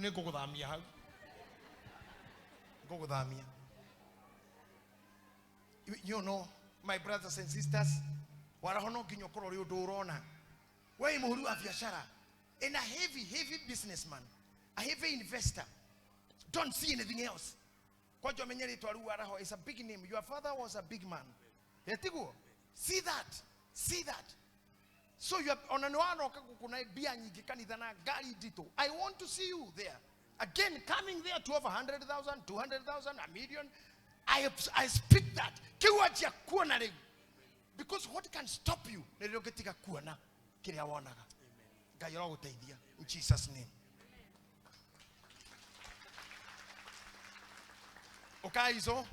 Rĩu nĩ ngũgũthamia hau. Ngũgũthamia. You know, my brothers and sisters, waraho no nginya ũkorwo ũrĩ ũndũ ũrona. We mũhũri wa biacara and a heavy, heavy businessman, a heavy investor. Don't see anything else. Kwanja ũmenye rĩtwa rĩu waraho is a big name. Your father was a big man. Etiguo? See that. See that. So you are, ona nĩ waroka gũkũ na mbia nyingĩ kanitha na ngari nditũ. I want to see you there. Again, coming there to over 100,000, 200,000, a million. I speak that. Kĩu anjia kuona rĩu. Because what can stop you nĩ rĩrĩa ũngĩtiga kuona kĩrĩa wonaga. Ngai arogũteithia. In Jesus name. Ũkai ico,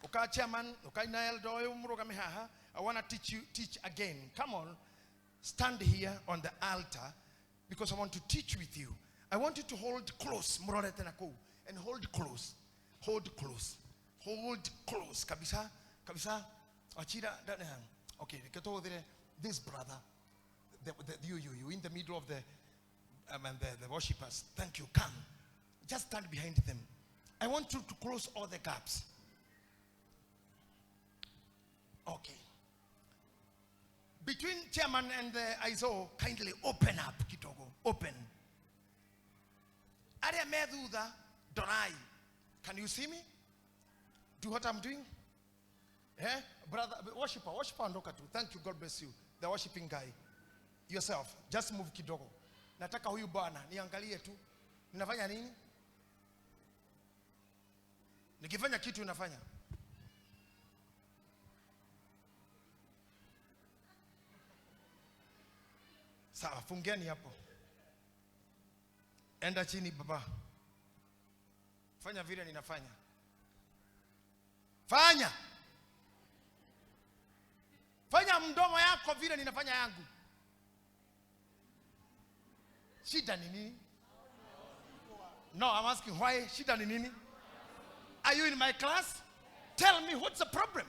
ũka chairman, ũkai na elder ũyũ mũrũgame haha. I want to teach you, teach again. Come on, stand here on the altar because I want to teach with you. I want you to hold close, murorete na kũu, and hold close, hold close, hold close kabisa, kabisa. Achira, okay, reke tũhũthĩre this brother, you in the middle of the worshippers. Thank you. Come, just stand behind them. I want you to close all the gaps. Okay. Between chairman and the ISO, kindly open up kidogo. Open. Aria me thutha, dorai. Can you see me? Do what I'm doing? Brother, worshiper, worshiper ondoka tu. Thank you, God bless you. The worshiping guy. Yourself, just move kidogo. Nataka huyu bwana niangalie tu. Ninafanya nini? Nikifanya kitu nafanya. Sawa, fungeni hapo. Enda chini baba. Fanya vile ninafanya. Fanya. Fanya mdomo yako vile ninafanya yangu. Shida ni nini? No, I'm asking why. Shida ni nini? Are you in my class? Tell me what's the problem.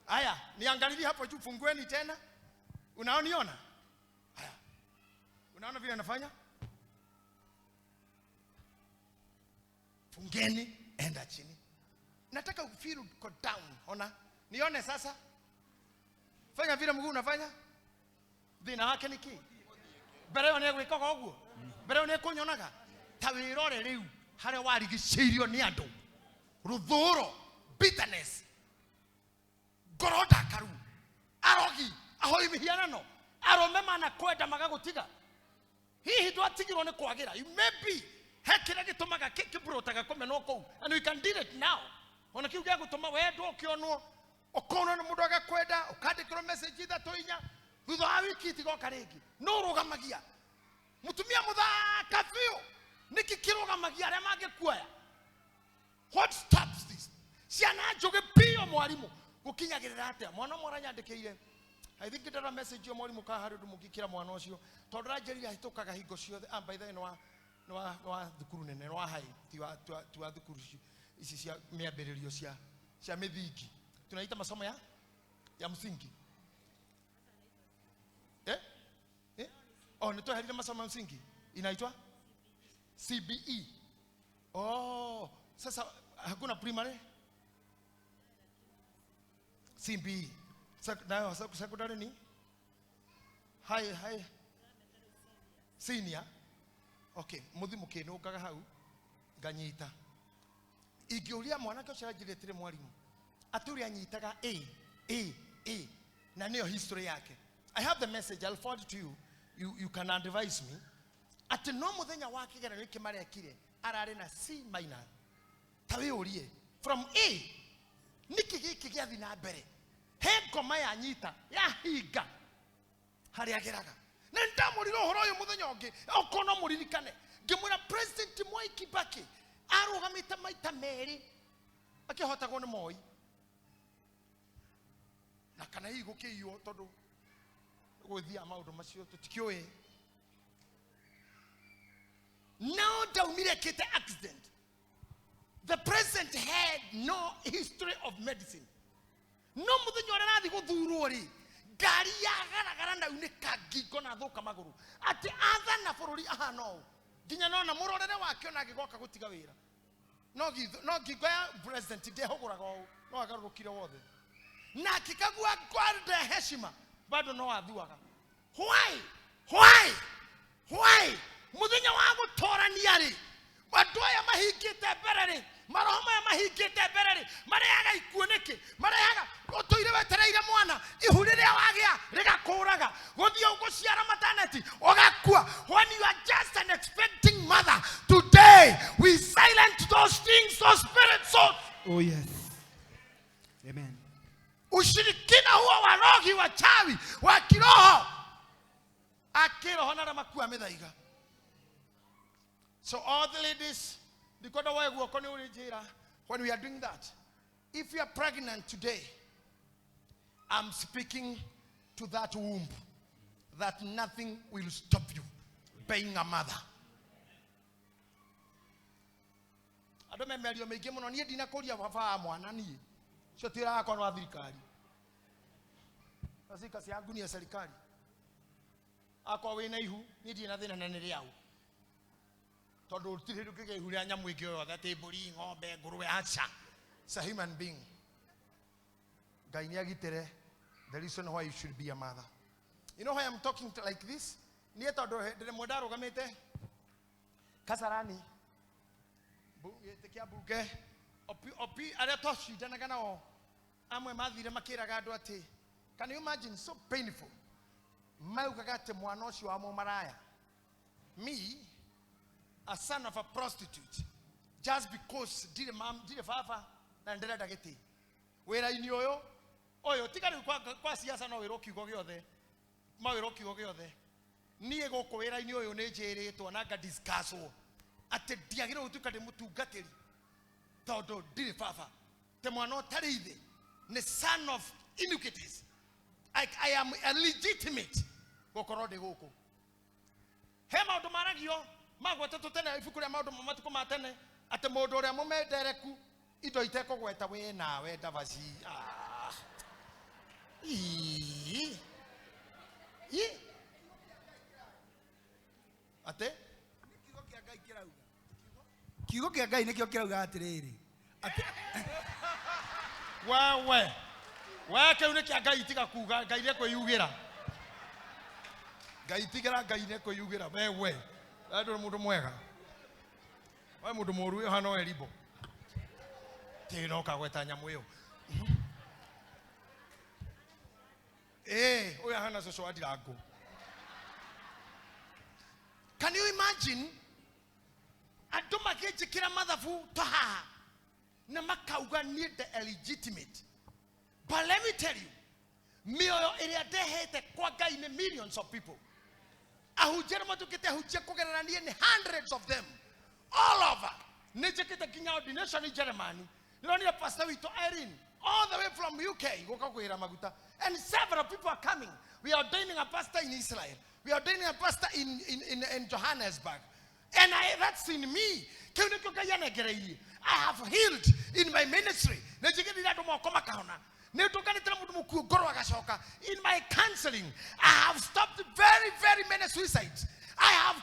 Aya, niangalilie hapo juu, fungueni tena. Unaoniona? Haya. Unaona vile anafanya? Fungeni, enda chini. Nataka ufeel uko down. Ona? Nione sasa. Fanya vile mguu unafanya. Thina wake ni ki? Mbere ĩyo nĩegwĩkaga ũguo. Mbere ĩyo nĩekũnyonaga. Ta wĩrore rĩu harĩa warigicĩirio nĩ andũ. Rũthũro, bitterness, ngoro ndakaru, arogi, ahoi mĩhianano, arũme manakwenda magagũtiga. Hihi ndwatigirwo nĩ kwagĩra. You may be he kĩrĩa gĩtũmaga kĩburotaga kũmenwo kũu. And we can deal it now. Ona kĩu gĩa gũtũma wendwo ũkĩonwo, ũkonwo nĩ mũndũ agakwenda, ũkandĩkĩrwo message ithatũ inya, thutha wa wiki itigoka rĩngĩ. No ũrũgamagia. Mũtumia mũthaka biũ. Nĩkĩ kĩrũgamagia arĩa mangĩkuoya? What stops this? Ciana njũgĩ biũ mwarimũ. Gũkinyagĩrĩra atĩa? Mwana ũmwe aranyandĩkĩire. I think ndĩrona message ĩyo mwarimũ kana harĩ ũndũ mũngĩkĩra mwana ũcio. Tondũ aranjĩrire ahĩtũkaga hingo ciothe. Ah, by the way, nĩ wa thukuru nene, nĩ wa high, ti wa thukuru ici cia mĩambĩrĩrio cia mĩthingi. Tunaita masomo ya msingi. Oh, nĩ tweherire masomo ya msingi. Inaitwa CBE. Oh, sasa hakuna primary? CBE. Nayo secondary ni? High, high. Senior. Okay, muthi mukinũkaga hau nganyita. Ingĩũria mwanake ũcio aranjĩrĩtire mwarimũ, atĩ ũrĩa anyitaga A, A, A, na nĩyo history yake. I have the message, I'll forward to you. You can advise me. Atĩ no mũthenya wa kĩgeranio gĩkĩ marekire, ararĩ na C minor. Ta wĩyũrie, from A, nĩkĩ gĩkĩ gĩathiĩ na mbere? He ngoma yanyita, yahinga harĩa ageraga. Na nĩndamũrire ũhoro ũyũ mũthenya ũngĩ, okorwo no mũririkane. Ngĩmwĩra President Mwai Kibaki arũgamĩte maita merĩ akĩhotagwo nĩ Moi. Na kana hihi gũkĩiywo tondũ gũgĩthiaga maũndũ macio tũtikĩũĩ. Nao ndaumire kĩte accident. The president had no history of medicine. No mũthenya ũrĩa arathiĩ gũthurwo rĩ, ngari yagaragara na unĩka ngingo na thũka magũrũ. Atĩ athana bũrũri ahana ũũ. Nginya nona mũrorere wake ona agĩgoka gũtiga wĩra. No ngingo ya president ndehũgũraga ũũ, no agarũrũkire wothe. Na akĩkagua ngwarde heshima, bado no athuaga. Why? Why? Why? Mũthenya wa gũtorania rĩ, andũ aya mahingĩte mbere rĩ, maroho maya mahingĩte mbere rĩ, marehaga ikuũ nĩkĩ? Marehaga ũtũire wetereire mwana, ihu rĩrĩa wagĩa rĩgakũraga, gũthiĩ gũciara maternity ũgakua. When you are just an expecting mother, today we silence those things, those spirit souls. Oh yes. Amen. Ushirikina huo wa rohi wa chawi wa kiroho akiroho na makua mithaiga. So all the ladies, ndikwenda woe guoko ni uri njira. When we are doing that, if you are pregnant today, I'm speaking to that womb that nothing will stop you being a mother. Andũ me mĩario mĩingĩ mũno, niĩ ndinakũria baba wa mwana niĩ. Cio ti wĩra wakwa nĩ wa thirikari. Sasa kazi yangu ni ya serikali. Akwa wĩna ihu, niĩ ndirĩ na thĩna na nĩ rĩau. Tondũ gũtirĩ hĩndĩ ũngĩgĩa ihu rĩa nyamũ ĩngĩ o yothe, atĩ mbũri, ng'ombe, ngũrwe, aca. It's a human being. Ngai nĩ agitĩre the reason why you should be a mother. You know why I'm talking like this? Niĩ tondũ hĩndĩ ĩmwe ndarũgamĩte Kasarani, gĩtĩ kĩa mbunge, opi arĩa twacindanaga nao, amwe mathire makĩraga andũ atĩ, can you imagine, so painful. Maugaga atĩ mwana ũcio wa mũmaraya, me, a son of a prostitute, just because ndirĩ mam, ndirĩ baba na ndĩrenda gĩtĩ wĩra-inĩ ũyũ, ũyũ tiga rĩu kwa siasa no wĩrwo kiugo gĩothe, mawĩrwo kiugo gĩothe. Niĩ gũkũ wĩra-inĩ ũyũ nĩ njĩrĩtwo na nga-discusswo atĩ ndiagĩrĩirwo gũtuĩka ndĩ mũtungatĩri tondũ ndirĩ baba, te mwana ũtarĩ ithe, nĩ son of iniquities. I am illegitimate gũkorwo ndĩ gũkũ. He maũndũ maragio magwetetwo tene ibuku rĩa maũndũ ma matukũ ma tene atĩ mũndũ ũrĩa mũmendereku indo itekũgweta we nawe ndavaci. Ii. Ii. Atĩ? Kiugo kĩa Ngai kĩrauga. Kiugo kĩa Ngai nĩkĩo kĩrauga atĩrĩrĩ. Atĩ Wewe. We kĩu nĩ kĩa Ngai, tiga kuga, Ngai nĩekwĩyugĩra. Ngai tigĩra, Ngai nĩekwĩyugĩra. Wewe. We ndũrĩ mũndũ mwega. We mũndũ mũũru ũyũ hana Elibo. Tĩ no kagweta nyamũ ĩyo. Ũyũ ahana cũcũ wa Ndirango. Can you imagine? Andũ makĩnjĩkĩra mathabu ta haha na makauga niĩ the illegitimate. But let me tell you, mĩoyo ĩrĩa ndehete kwa Ngai nĩ millions of people. Ahunjia arĩa matuĩkĩte ahunjia kũgerera niĩ nĩ hundreds of them all over. Nĩ njĩkĩte nginya ordination in Germany. Nĩronire pastor witũ Irene all the way from UK gũka kwĩra maguta, and several people are coming. We are ordaining a pastor in Israel. We are ordaining a pastor in Johannesburg. And that's in me. Kĩu nĩkĩo Ngai anengereirie. I have healed in my ministry. Nĩ njigĩrĩire andũ moko makahona. Nĩ ndũnganĩte na mũndũ mũkuũ ngoro agacoka. In my counseling, I have stopped very, very many suicides. I have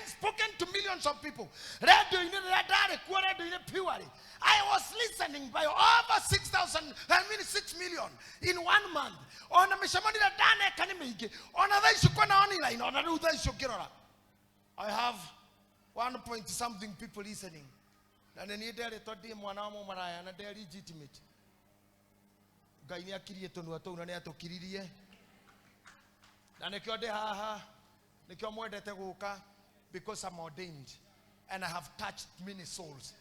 spoken to millions of people. Radio-inĩ rĩrĩa ndarĩ kuo, radio-inĩ purely. I was listening by over 6,000, I mean 6 million in 1 month. Ona mĩcemanio ĩrĩa ndaneka nĩ mĩingĩ. Ona thaa ici kwĩna online, ona rĩu thaa ici ũngĩrora. I have 1 point something people listening. Na nĩ niĩ nderĩtwo ndĩ mwana wa mũmaraya na ndĩ legitimate. Ngai nĩ akirie tũnua tũu na nĩ atũkiririe. Na nĩkĩo ndĩ haha, nĩkĩo mwendete gũka, because I'm ordained and I have touched many souls.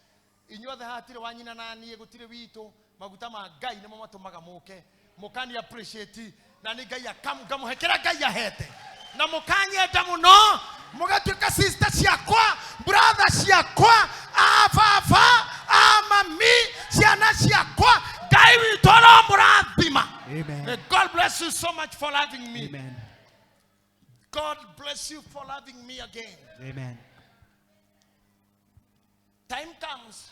Inyuothe hatirĩ wa nyina na niĩ, gũtirĩ witũ, maguta ma Ngai nĩmo matũmaga mũke, mũkani appreciate, na nĩ Ngai ngamũhe kĩrĩa Ngai ahete. Na mũkanyenda mũno, mũgatuĩka sister ciakwa, brother ciakwa, a baba, a mami, ciana ciakwa. Ngai witũ aromũrathima. Amen. May God bless you so much for loving me. Amen. God bless you for loving me again. Amen. Time comes.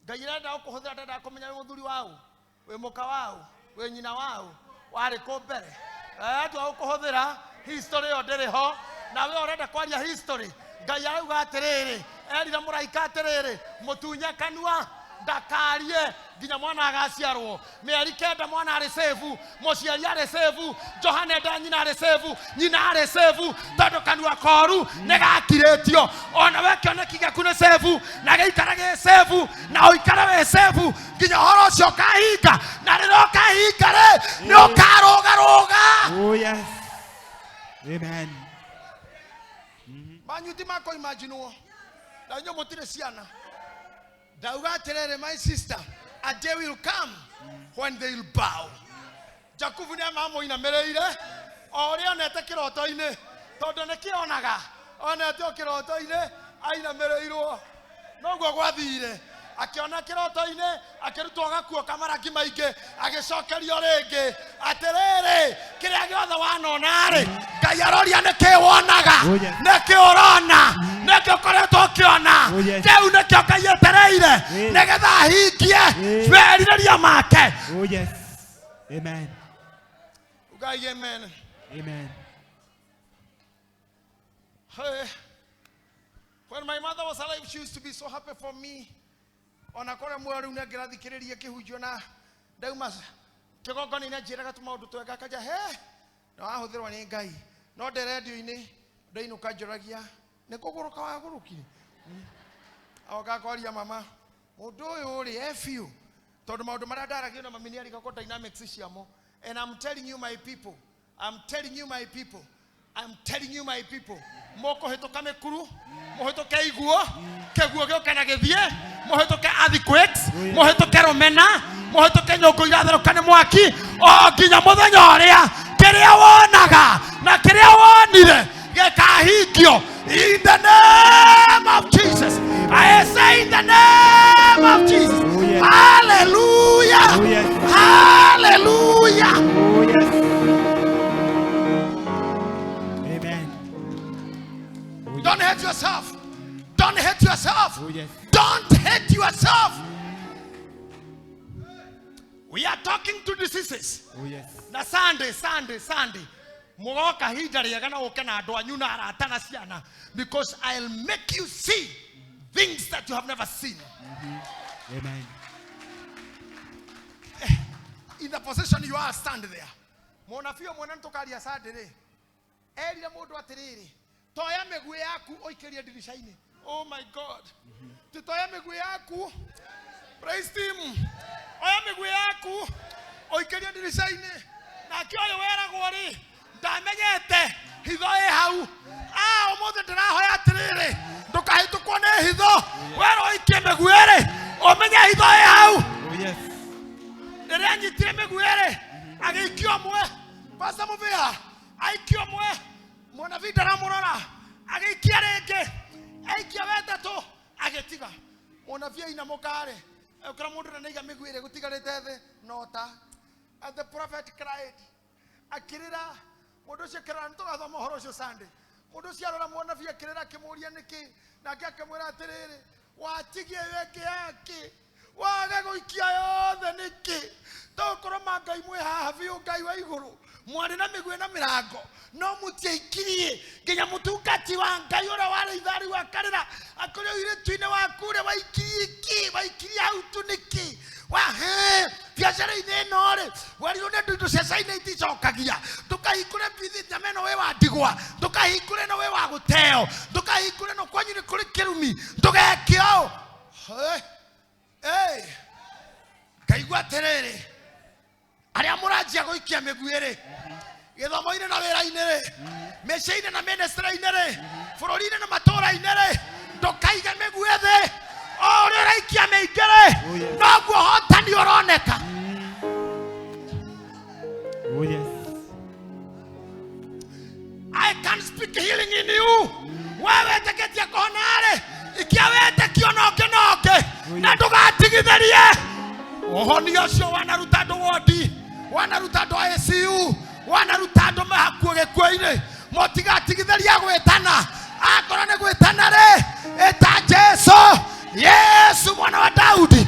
Ngai arenda gũkũhũthĩra, ndenda kũmenya wĩ mũthuri wau, wĩ mũka wau, wĩ nyina wau, warĩ kũ mbere. Atua gũkũhũthĩra, history ĩyo ndĩrĩ ho, na we ũrenda kwaria history. Ngai arauga atĩrĩrĩ, erire mũraika atĩrĩrĩ, mũtunye kanua ndakarie nginya mwana agaciarwo. Mĩeri 9 mwana arĩ safe, mũciari arĩ safe, Johana enda nyina arĩ safe, nyina arĩ safe, tondũ kanua koru nĩ gakirĩtio. Ona we kĩoneki gĩaku nĩ safe, na gĩikara gĩ safe, na ũikare wĩ safe nginya ũhoro ũcio ũkahinga. Na rĩrĩa ũkahinga rĩ, nĩ ũkarũgarũga. Oh yes. Amen. Manyuti mako imaginwo na inyuĩ mũtirĩ ciana. Ndauga atĩrĩrĩ, my sister, a day will come when they will bow. Jakubu nĩ amamũinamĩrĩire o ũrĩa onete kĩroto-inĩ, tondũ nĩ kĩonaga onete o kĩroto-inĩ ainamĩrĩirwo. Noguo gwathire, akĩona kĩroto-inĩ, akĩrutwo gakuo kamarangi maingĩ, agĩcokerio rĩngĩ atĩrĩrĩ, kĩrĩa gĩothe wanona-rĩ, Ngai aroria nĩkĩ wonaga, Oh, yes. nĩkĩ ũrona, nĩkĩ ũkoretwo ũkĩona. Oh, yes. Kĩu nĩkĩo Ngai etereire Yes. nĩgetha ahingie Yes. merirĩria make. Oh yes. Amen. Ugai amen. Amen. Hey. When my mother was alive, she used to be so happy for me. Ona kũrĩa muoyo rĩu nĩangĩrathikĩrĩria kĩhunjio na ndauma kĩgongona-inĩ anjĩraga tũmaũndũ twega, akanja he na wahũthĩrwo nĩ Ngai. No ndĩ redio-inĩ ndainũka njũragia nĩ kũgũrũka wagũrũkire. Oka kwaria mama, mũndũ ũyũ rĩ e biũ, tondũ maũndũ marĩa ndaragio na mami nĩarigagwo dynamics ciamo. And I'm telling you my people, I'm telling you my people, I'm telling you my people, mũkũhĩtũka mĩkuru, mũhĩtũke iguo, kĩguo gĩũke na gĩthiĩ, mũhĩtũke earthquakes, mũhĩtũke rũmena, mũhĩtũke nyũngũ iratherũka nĩ mwaki, o nginya mũthenya ũrĩa kĩrĩa wonaga na kĩrĩa wonire gĩkahingio. In the name of Jesus. I say in the name of Jesus. Oh, yes. Hallelujah. Oh, yes. Hallelujah. Oh yes. Amen. Oh, Don't hate yourself. Don't hate yourself. Oh, yes. Don't hate yourself. We are talking to diseases. Oh yes. Na Sunday, Sunday, Sunday. Mugoka hinda rĩega na ũke na andũ anyu na arata na ciana, because I'll make you see things that you have never seen. Amen. In the position you are, stand there. Mũnabii ũmwe na nĩtũkaria Sunday rĩ, erire mũndũ atĩrĩrĩ, toya mĩguĩ yaku ũikĩrie ndirica-inĩ. Oh my God. Titoya mĩguĩ yaku. Praise team. Oya mĩguĩ yaku ũikĩrie ndirica-inĩ. Nake ũyũ weragwo rĩ, ndamenyete hitho ĩ hau. Ah, ũmũthĩ ndĩrahoya atĩrĩrĩ, ndũkahĩtũkwo nĩ hitho. Werwo ũikie mĩguĩ rĩ, ũmenye hitho ĩ hau. Oh yes. Rĩrĩa anyitire mĩguĩ rĩ, agĩikia ũmwe. Pastor Mũbĩa, aikia ũmwe, mũnabii ndaramũrora, agĩikia rĩngĩ, aikia wetatũ, agĩtiga. Mũnabii ainamũka rĩ, ũkora mũndũ ũrĩa nĩaiga mĩguĩ ĩrĩa gũtigarĩte thĩ, nota. And the prophet cried, akĩrĩra. Mũndũ ũcio akĩrora, nĩtũgathoma ũhoro ũcio Sunday. Mũndũ ũcio arora mũnabii akĩrĩra, akĩmũũria nĩkĩ, nake akĩmwĩra atĩrĩrĩ, watigia ĩyo ĩngĩ yakĩ, waga gũikia yothe nĩkĩ? Tokorwo ma Ngai mwĩ haha biũ, Ngai wa igũrũ, mwarĩ na mĩguĩ na mĩrango, no mũtiaikirie nginya mũtungati wa Ngai ũrĩa warĩ ithari wa karĩra akũrĩa ũirĩtu-inĩ waku ũrĩa waikirie kĩ, waikirie hau tu nĩkĩ? Wahe biacara-inĩ ĩno rĩ, werirwo nĩ andũ indo cia China iticokagia, ndũkahingũre bithi nyama ĩno wĩ wa ndigwa, ndũkahingũre ĩno wĩ wa gũteo, ndũkahingũre ĩno kwanyu nĩ kũrĩ kĩrumi, ndũgeke ũũ. Hey, hey. Ngaigua atĩrĩrĩ, arĩa mũranjia gũikia mĩguĩ rĩ, gĩthomo-inĩ na wĩra-inĩ rĩ, mĩciĩ-inĩ na ministry-inĩ rĩ, bũrũri-inĩ na matũũra-inĩ rĩ, ndũkaige mĩguĩ thĩ. O ũrĩa ũraikia mĩingĩ rĩ, noguo ũhotani ũroneka. Oh yes. I can speak healing in you. Wewe wetĩkĩtie kũhona rĩ, ikia wĩtĩkio na ũngĩ na ũngĩ, na ndũgatigithĩrie. Ũhonia ũcio wanaruta andũ wodi, wanaruta andũ ICU, wanaruta andũ me hakuhĩ gĩkuũ-inĩ, mũtigatigithĩrie gwĩtana. Akorwo nĩ gwĩtana rĩ, ĩta Jesu, Yesu mwana wa Daudi,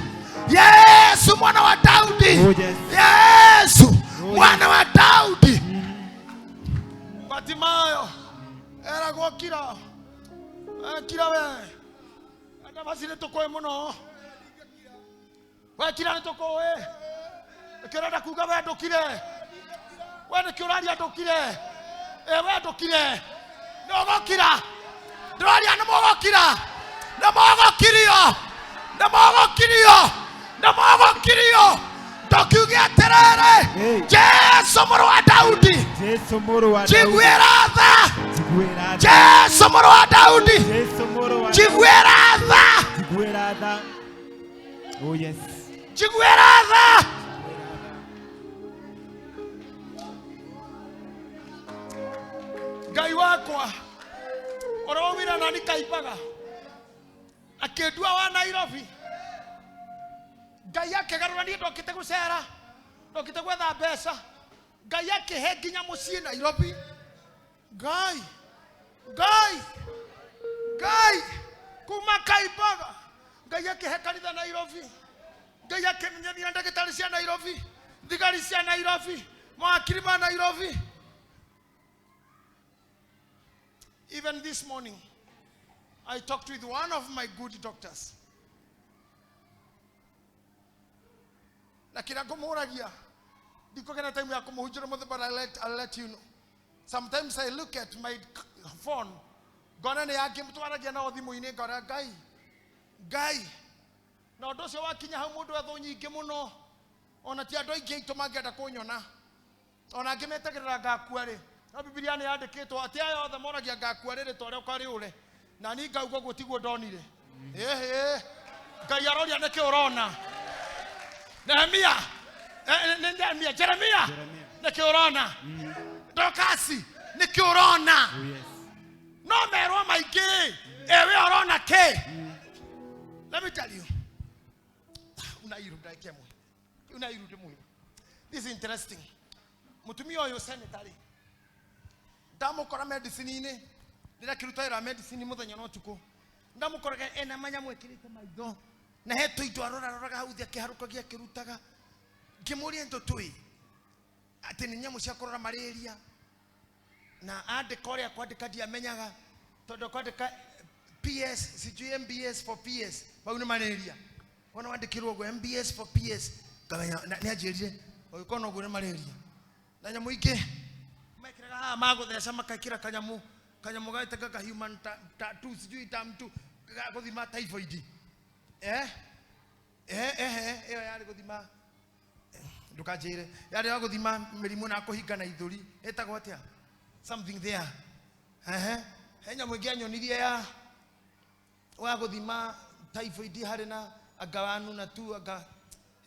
Yesu mwana wa Daudi, Oh, yes. Yesu mwana wa Daudi. Batimayo eragwo kira, Cabaci nĩ tũkũĩ mũno. Wekira nĩ tũkũĩ. Nĩkĩo ũrenda kuga we ndũkire. We nĩkĩo ũraria ndũkire. Ĩ we ndũkire. Nĩ ũgũkira. Ndĩraria nĩ mũgũkira. Nĩ mũgũkirio. Nĩ mũgũkirio. Nĩ mũgũkirio. Ndũkiuge atĩrĩrĩ. Hey. Jesu mũrũ wa Daudi. Jesu mũrũ wa Daudi. Njiguĩra tha. Njiguĩra tha. Jesu mũrũ wa Daudi. Jesu mũrũ wa Daudi. Njiguĩra tha. Njiguĩra tha. Oh yes. Njiguĩra tha. Ngai wakwa ũrĩa waumire nani kaimbaga akĩndua wa Nairobi. Ngai akĩgarũra niĩ ndokĩte gũcera, ndokĩte gwetha mbeca. Ngai akĩhe nginya mũciĩ Nairobi. Ngai, Ngai, Ngai kuma kaimbaga Ngai akĩhe kanitha Nairobi. Ngai akĩmenyithia ndagĩtarĩ cia Nairobi, thigari cia Nairobi, mawakiri ma Nairobi. Even this morning, I talked with one of my good doctors. Na kĩrĩa ngũmũragia, ndikũgĩa time ya kũmũhunjĩra ũmũthĩ, but I'll let you know. Sometimes I look at my phone, ngona nĩ yangĩ twaragia nao thimũ-inĩ, ngora Ngai, Ngai. Na ũndũ ũcio wakinya hau mũndũ ethũ nyingĩ mũno, ona ti andũ aingĩ aitũ mangĩenda kũnyona, ona angĩ metagĩrĩra ngakua rĩ. No Bibilia nĩ yandĩkĩtwo atĩ aya othe moragia ngakua rĩ, rĩtwa rĩakwa rĩũre. Na niĩ ngauga ũguo tiguo ndonire. Ĩhĩ, Ngai aroria nĩkĩ ũrona. Nehemia, nĩ Nehemia, Jeremia, Jeremia. nĩkĩ ũrona. Dorcas, nĩkĩ ũrona. Oh yes. No merwo maingĩ rĩ, ewe ũrona kĩ? Let me tell you. Unairu ndagĩka ĩmwe. Unairu ndĩmwĩre. This is interesting. Mũtumia ũyũ senator rĩ, ndamũkora medicine-inĩ, ndĩrakĩruta wĩra wa medicine mũthenya na ũtukũ. Ndamũkoraga ena manyamũ ekĩrĩte maitho, na he tũindo aroraroraga hau thĩ akĩharũkagia akĩrutaga. Ngĩmũria nĩ tũtũĩ atĩ nĩ nyamũ cia kũrora malaria, na andĩka ũrĩa kwandĩka ndiamenyaga, tondũ kwandĩka PS sijui MBS for PS mau nĩ malaria. Wona wandĩkĩrwo ũguo MBS for PS ngamenya nĩ anjĩrire ũgĩkorwo ũguo nĩ malaria. Na nyamũ ingĩ mekĩraga haha magũtheca makekĩra kanyamũ, kanyamũ getagwo ka human tattoo sijui tam two ga gũthima typhoid. Ĩyo yarĩ gũthima, ndũkanjĩre, yarĩ ya gũthima mĩrimũ na kũhingana ithũri, ĩtagwo atĩa? Something there. Ehe, he nyamũ ĩngĩ anyonirie ya wa gũthima typhoid harĩ na anga wanu na tu anga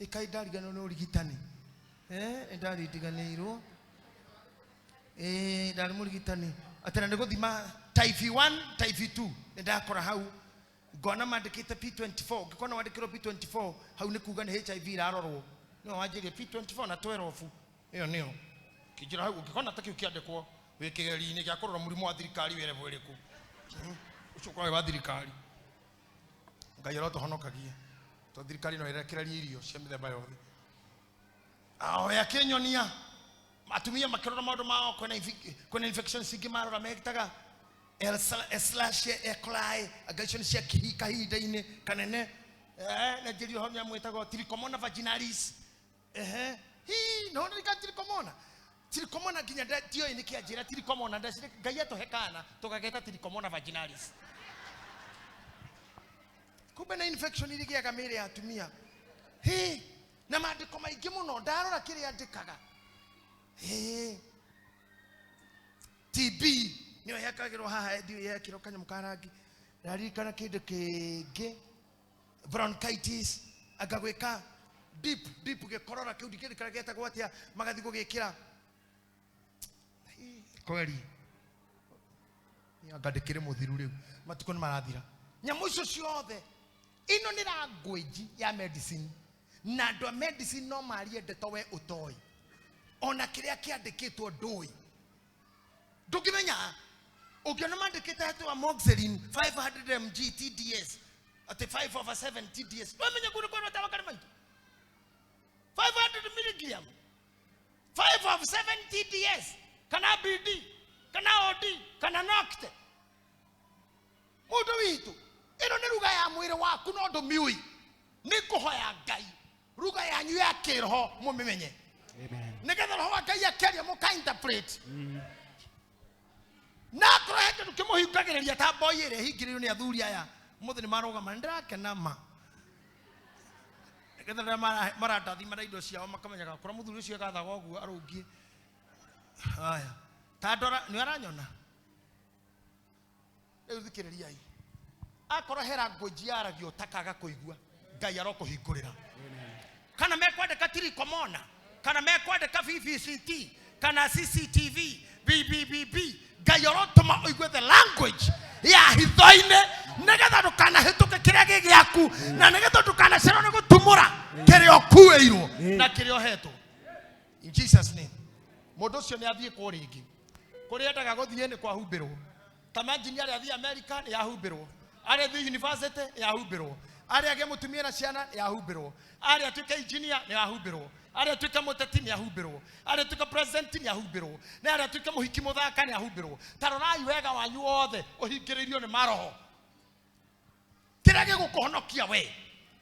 ĩkai ndariganĩrwo nĩ ũrigitani. Nĩndariganĩirwo. Ndarĩ mũrigitani. Atĩ na nĩ gũthima type 1, type 2. Nĩndakora hau ngona mandĩkĩte P24. Ngĩkona wandĩkĩrwo P24 hau nĩ kuga nĩ HIV irarorwo. Nĩwe wanjĩrire P24 na 12. Ĩyo nĩyo. Kĩnjĩra hau ũngĩkona ta kĩu kĩandĩkwo wĩ kĩgerio-inĩ gĩa kũrora mũrimũ wa thirikari wĩ level ĩrĩkũ. Ũcio ũkoragwo wĩ wa thirikari. Ngai arotũhonokagia. Tondũ thirikari no ĩrekererie irio cia mĩthemba yothe. Aoya akĩnyonia atumia makĩrora maũndũ mao, kwĩna infections ingĩ marora metaga L slash E. coli, anga icio nĩ cia kahinda-inĩ kanene. Na njĩrire ũhoro nyamũ ĩtagwo Trichomonas vaginalis. Hi, no nĩ ka Trichomonas. Trichomonas nginya ndiũĩ nĩkĩ anjĩra Trichomonas, ndecire Ngai atũhe kana tũgageta Trichomonas vaginalis. Kumbe na infection irĩgĩaga mĩĩrĩ ya atumia. Hi, na maandĩko maingĩ mũno ndarora kĩrĩa andĩkaga. Hi, TB nĩyo yekagĩrwo haha, ndiũĩ yekĩrwo kanyamũ ka rangi. Ndaririkana kĩndũ kĩngĩ, bronchitis, anga gwĩka deep, deep gĩkorora kĩu ndikĩririkana gĩetagwo atĩa, magathiĩ gũgĩkĩra. Hi, kweri. Anga ndĩkĩrĩ mũthiru rĩu, matukũ nĩ marathira. Nyamũ icio ciothe, ĩno nĩ language ya medicine, na andũ a medicine no marie ndeto we ũtoĩ, ona kĩrĩa kĩandĩkĩtwo ndũĩ. Ndũngĩmenya, ũngĩona mandĩkĩte atĩ amoxicillin 500 mg TDS, atĩ 5 over 7 TDS, ndwamenya kũrĩ kwĩrwo tawa karĩ maitũ. 500 milligram, 5 of 7 TDS, kana BD, kana OD, kana nocte. Mũndũ witũ, ĩno nĩ ruga ya Mwĩrĩ waku no ndũmiũĩ. Nĩ ngũhoya Ngai ruga yanyu ya kĩroho mũmĩmenye. Amen. Nĩgetha roho wa Ngai akĩaria mũka interpret. Na akorwo he kĩndũ kĩmũhingagĩrĩria ta mboi ĩrĩa ĩhingĩrĩirio nĩ athuri aya mũthĩ nĩ marũgama, nĩndĩrakena ma. Nĩgetha rĩrĩa marandathima na indo ciao makamenyaga kũrĩa mũthuri ũcio agathaga ũguo arũngiĩ. Haya, ta ndora nĩ aranyona. Rĩu thikĩrĩriai. Akorwo he language yaragio ũtakaga kũigua, Ngai arokũhingũrĩra. Kana mekwandĩka tirikomona, kana mekwandĩka VVCT, kana CCTV, BBBB, Ngai arotũma ũigue the language ya hitho-inĩ nĩgetha ndũkanahĩtũke kĩrĩa gĩ gĩaku na nĩgetha ndũkanacererwo nĩ gũtumũra kĩrĩa ũkuĩirwo na kĩrĩa ũhetwo. In Jesus name. Mũndũ ũcio nĩ athiĩ kũ rĩngĩ. Kũrĩa endaga gũthiĩ nĩ kwahumbĩrwo. Ta imagine arĩa athiĩ America nĩ yahumbĩrwo. Arĩa athiĩ university nĩ yahumbĩrwo. Arĩa agĩe mũtumia na ciana nĩ yahumbĩrwo. Arĩa atuĩke engineer nĩ yahumbĩrwo. Arĩa atuĩke mũteti nĩ yahumbĩrwo. Arĩa atuĩke president nĩ yahumbĩrwo. Na arĩa atuĩke mũhiki mũthaka nĩ yahumbĩrwo. Ta rorai wega wanyu wothe ũhingĩrĩirio nĩ maroho. Kĩrĩa gĩgũkũhonokia we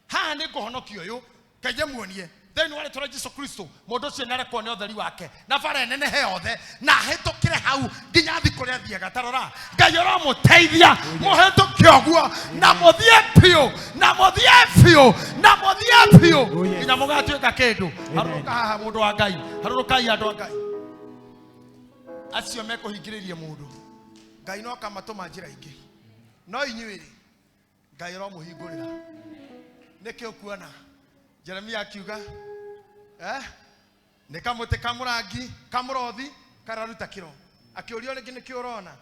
haha nĩ ngũhonokia ũyũ Ngai amuonie thĩinĩ wa rĩtwa rĩa Jesu Kristo mũndũ ũcio nĩarekwo nĩ ũtheri wake na bara ĩnenehe yothe na ahĩtũkĩre hau nginya athiĩ kũrĩa athiaga. Ta rora Ngai ũramũteithia mũhĩtũke ũguo na mũthiĩ biũ na mũthiĩ biũ na mũthiĩ biũ Oh, yes. nginya mũgatuĩka kĩndũ. Harũrũka haha mũndũ wa Ngai, harũrũkai andũ a Ngai acio mekũhingĩrĩria mũndũ. Ngai no akamatũma njĩra ingĩ, no inyuĩ rĩ Ngai ũramũhingũrĩra. Nĩkĩ ũkuona Jeremia akiuga nĩ kamũtĩ kamũrangi kamũrothi kararuta kĩro. Akĩũrio rĩngĩ nĩkĩ ũrona,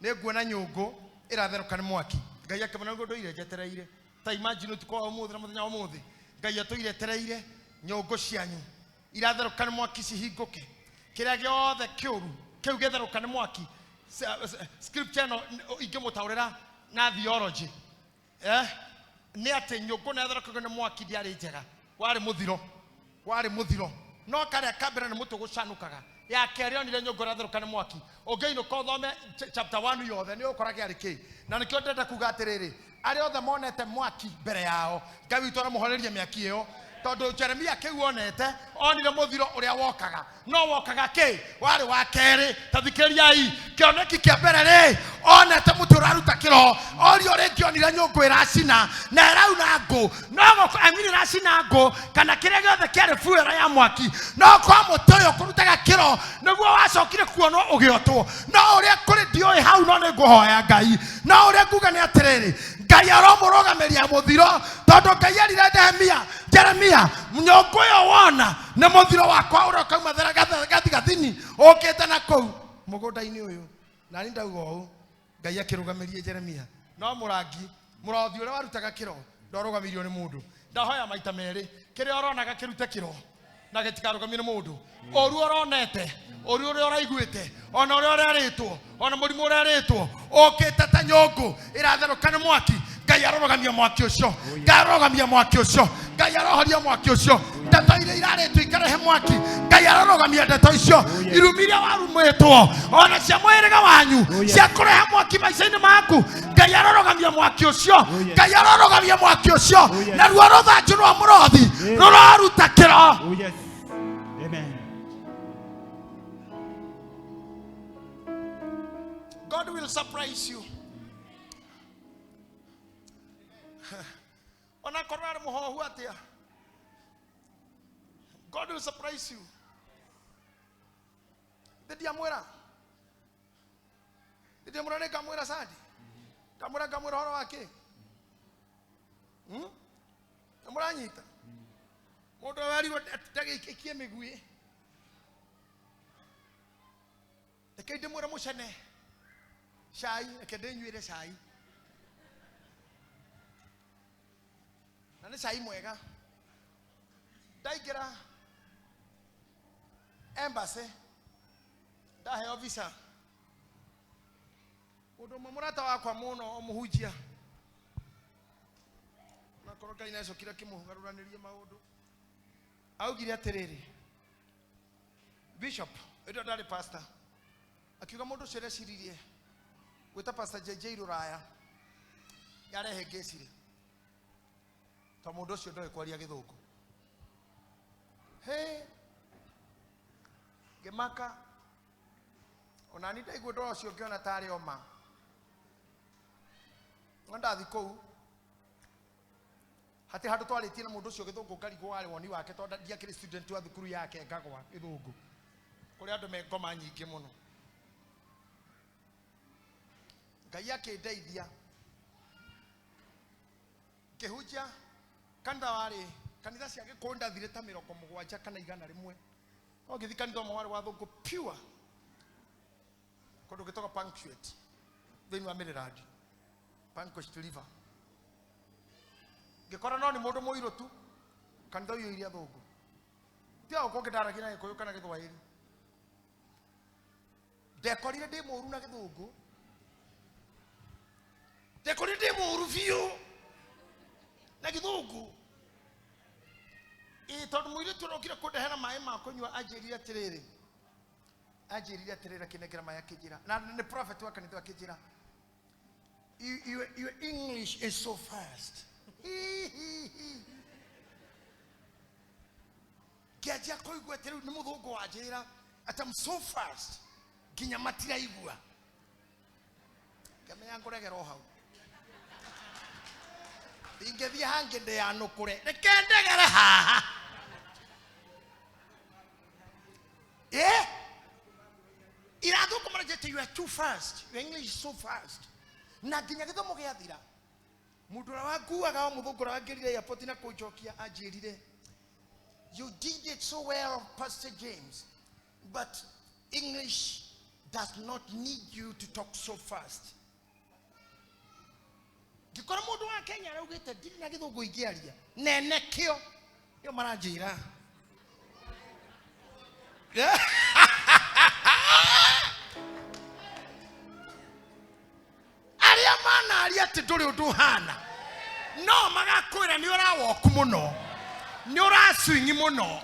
nĩ nguona nyũngũ ĩratherũka nĩ mwaki. Ngai akĩmwĩra nĩguo ndũire njetereire. Ta imagine ũtukũ wa ũmũthĩ na mũthenya wa ũmũthĩ Ngai atũire etereire nyũngũ cianyu iratherũka nĩ mwaki cihingũke. Kĩrĩa gĩothe kĩũru kĩu gĩtherũka nĩ mwaki. Scripture ĩno ingĩmũtaũrĩra na theology nĩ atĩ nyũngũ na ĩtherũkagio nĩ mwaki ndĩarĩ njega, warĩ mũthiro, warĩ mũthiro. No karĩa ka mbere nĩ mũtĩ gũcanũkaga, ya kerĩ onire nyũngũ ĩratherũka nĩ mwaki. Ũngĩinũka ũthome chapter 1 yothe nĩ ũgũkora kĩarĩ kĩ. Na nĩkĩo ndĩrenda kuga atĩrĩrĩ, arĩa othe monete mwaki mbere yao, Ngai witũ aramũhoreria mĩaki ĩyo. Tondũ Jeremia kĩu onete, onire mũthiro ũrĩa wokaga. No wokaga kĩ? Warĩ wa kerĩ. Ta thikĩrĩriai, kĩoneki kĩa mbere rĩ, onete mũtĩ ũraruta kĩro. Orio rĩngĩ onire nyũngũ ĩracina na ĩrauna ngũ. No gũko, I mean ĩracina ngũ kana kĩrĩa gĩothe kĩarĩ fuel ya mwaki. No kwa mũtĩ ũyũ kũrutaga kĩro nĩguo wacokire kuonwo ũgĩotwo. No ũrĩa kũrĩ ndiũĩ hau, no nĩ ngũhoya Ngai. No ũrĩa nguga nĩ atĩrĩrĩ, Ngai aromũrũgamĩria mũthiro, tondũ Ngai erire Nehemia, Jeremia, nyũngũ ĩyo wona nĩ mũthiro wakwa ũrĩa ũkauma gathigathini ũkĩte na kũu mũgũnda-inĩ ũyũ. Na niĩ ndauga ũũ, Ngai akĩrũgamĩrie Jeremia. No mũrangi mũrothi ũrĩa warutaga kĩro ndwarũgamĩirio nĩ mũndũ. Ndahoya maita merĩ, kĩrĩa ũronaga kĩrute kĩro na gĩtikarũgamio nĩ mũndũ. Ũru ũronete, ũru ũrĩa ũraiguĩte, ona ũrĩa ũrerĩtwo, ona mũrimũ ũrerĩtwo, ũkĩte ta nyũngũ ĩratherũka nĩ mwaki. Ngai arorũgamia mwaki ũcio, Ngai arorũgamia mwaki ũcio, Ngai arohoria mwaki ũcio. Ndeto iria irarĩtwo ikarehe mwaki, Ngai arorũgamia ndeto icio. Irumi iria warumĩtwo ona cia mũhĩrĩga wanyu cia kũrehe mwaki maica-inĩ maku, Ngai arorũgamia mwaki ũcio, Ngai arorũgamia mwaki ũcio. Naruo rũthanju rwa mũrothi rũraruta kĩro. Oh yes. Amen. God will surprise you. Ona korwo arĩ mũhohu atĩa, God will surprise you. Ndiamwĩra, ndiamwĩra nĩ ngamwĩra Sandi, ngamwĩra ngamwĩra ũhoro wa kĩ? Nĩ mũranyita? Mũndũ ũyũ werirwo ndagĩikie mĩguĩ. Reke ndĩmwĩre mũcene cai, reke ndĩnyuĩre cai. Na nĩ cai mwega. Ndaingĩra embassy, ndaheo visa. Mũndũ ũmwe mũrata wakwa mũno mũhunjia, na korwo Ngai nĩacokire akĩmũgarũranĩria maũndũ, augire atĩrĩrĩ, Bishop, ĩndĩ ndarĩ pastor, akiuga mũndũ ũcio areciririe gwĩta Pastor JJ Rũraya yarehĩngĩcire. To mũndũ ũcio ndoĩ kwaria gĩthũngũ. He ngĩmaka ona ni ndaigua ũndũ ũcio ngĩona tarĩ oma. No ndathi kũu hatirĩ handũ twarĩtie na mũndũ ũcio gĩthũngũ ngarigwo warĩ woni wake tondũ ndiakĩrĩ student wa thukuru yake ngagwa gĩthũngũ kũrĩ andũ me ngoma nyingĩ mũno. Ngai akĩndeithia ngĩhunjia kanitha warĩ kanitha cia gĩkũyũ ndathire ta 70 kana 100 no ngĩthiĩ kanitha ũmwe warĩ wa thũngũ pure kũndũ gĩtagwo Punctuate thĩinĩ wa Maryland, Panquest River. Ngĩkora no nĩ mũndũ mũirũ tu kanitha ũiyũire athũngũ tiga gũkorwo ngĩndaragia na gĩkũyũ kana gĩthwaĩri. Ndekorire ndĩ mũru na gĩthũngũ, ndekorire ndĩ mũru biũ na gĩthũngũ. Ĩ tondũ mũirĩtu ũrokire kũndehera maĩ ma kũnyua anjĩrire atĩrĩrĩ, akĩnengera maĩ akĩnjĩra, na nĩ prophet wa kanitha akĩnjĩra, your English is so fast. Ngĩanjia kũigua atĩ rĩu nĩ mũthũngũ wanjĩra atĩ I'm so fast nginya matiraigua. Ngĩmenya ngũregera o hau. Ingĩthiĩ hangĩ ndĩanũkũre, reke ndegere haha. Irathũngũ maranjĩte you are too fast, your English is so fast. Na nginya gĩthomo gĩathira mũndũ ũrĩa wanguaga o mũthũngũ ũrĩa wangĩrire airport na kũnjokia anjĩrire, you did it so well, Pastor James, but English does not need you to talk so fast. Ngĩkora mũndũ wa Kenya araugĩte ndirĩ na gĩthũngũ ingĩaria nene kĩo nĩo maranjĩra. Arĩa manaria atĩ ndũrĩ ũndũ ũhana no magakwĩra nĩ ũrawoku mũno, nĩ ũracwingi mũno,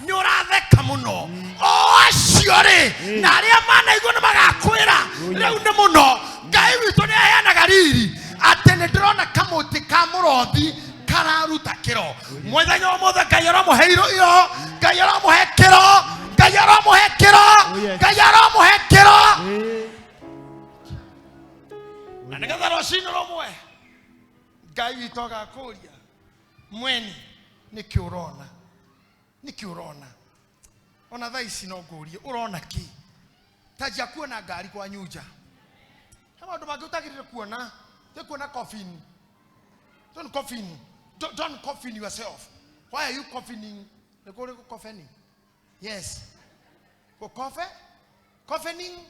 nĩ ũratheka mũno. O acio rĩ, na arĩa manaigua nĩ magakwĩra rĩu nĩ mũno. Ngai witũ nĩ aheanaga riri atĩ nĩ ndĩrona kamũtĩ ka mũrothi kararuta kĩro. Mũthenya ũmũthĩ Ngai aramũhe iro, Ngai aramũhe kĩro, Ngai aramũhe kĩro, Ngai aramũhe kĩro. Na nĩgetha rũcinĩ rũmwe Ngai witũ agakũria mweni nĩkĩ ũrona, nĩkĩ ũrona. Ona thaa ici no ngũrie ũrona kĩ? Ta njia kuona ngari kwa nyunja. He maũndũ mangĩ ũtagĩrĩire kuona, ti kuona coffin. Don't coffin. Don't coffin yourself. Why are you coffining? Nĩ kũrĩ gũkobeni? Yes. Gũkobe? Coffining?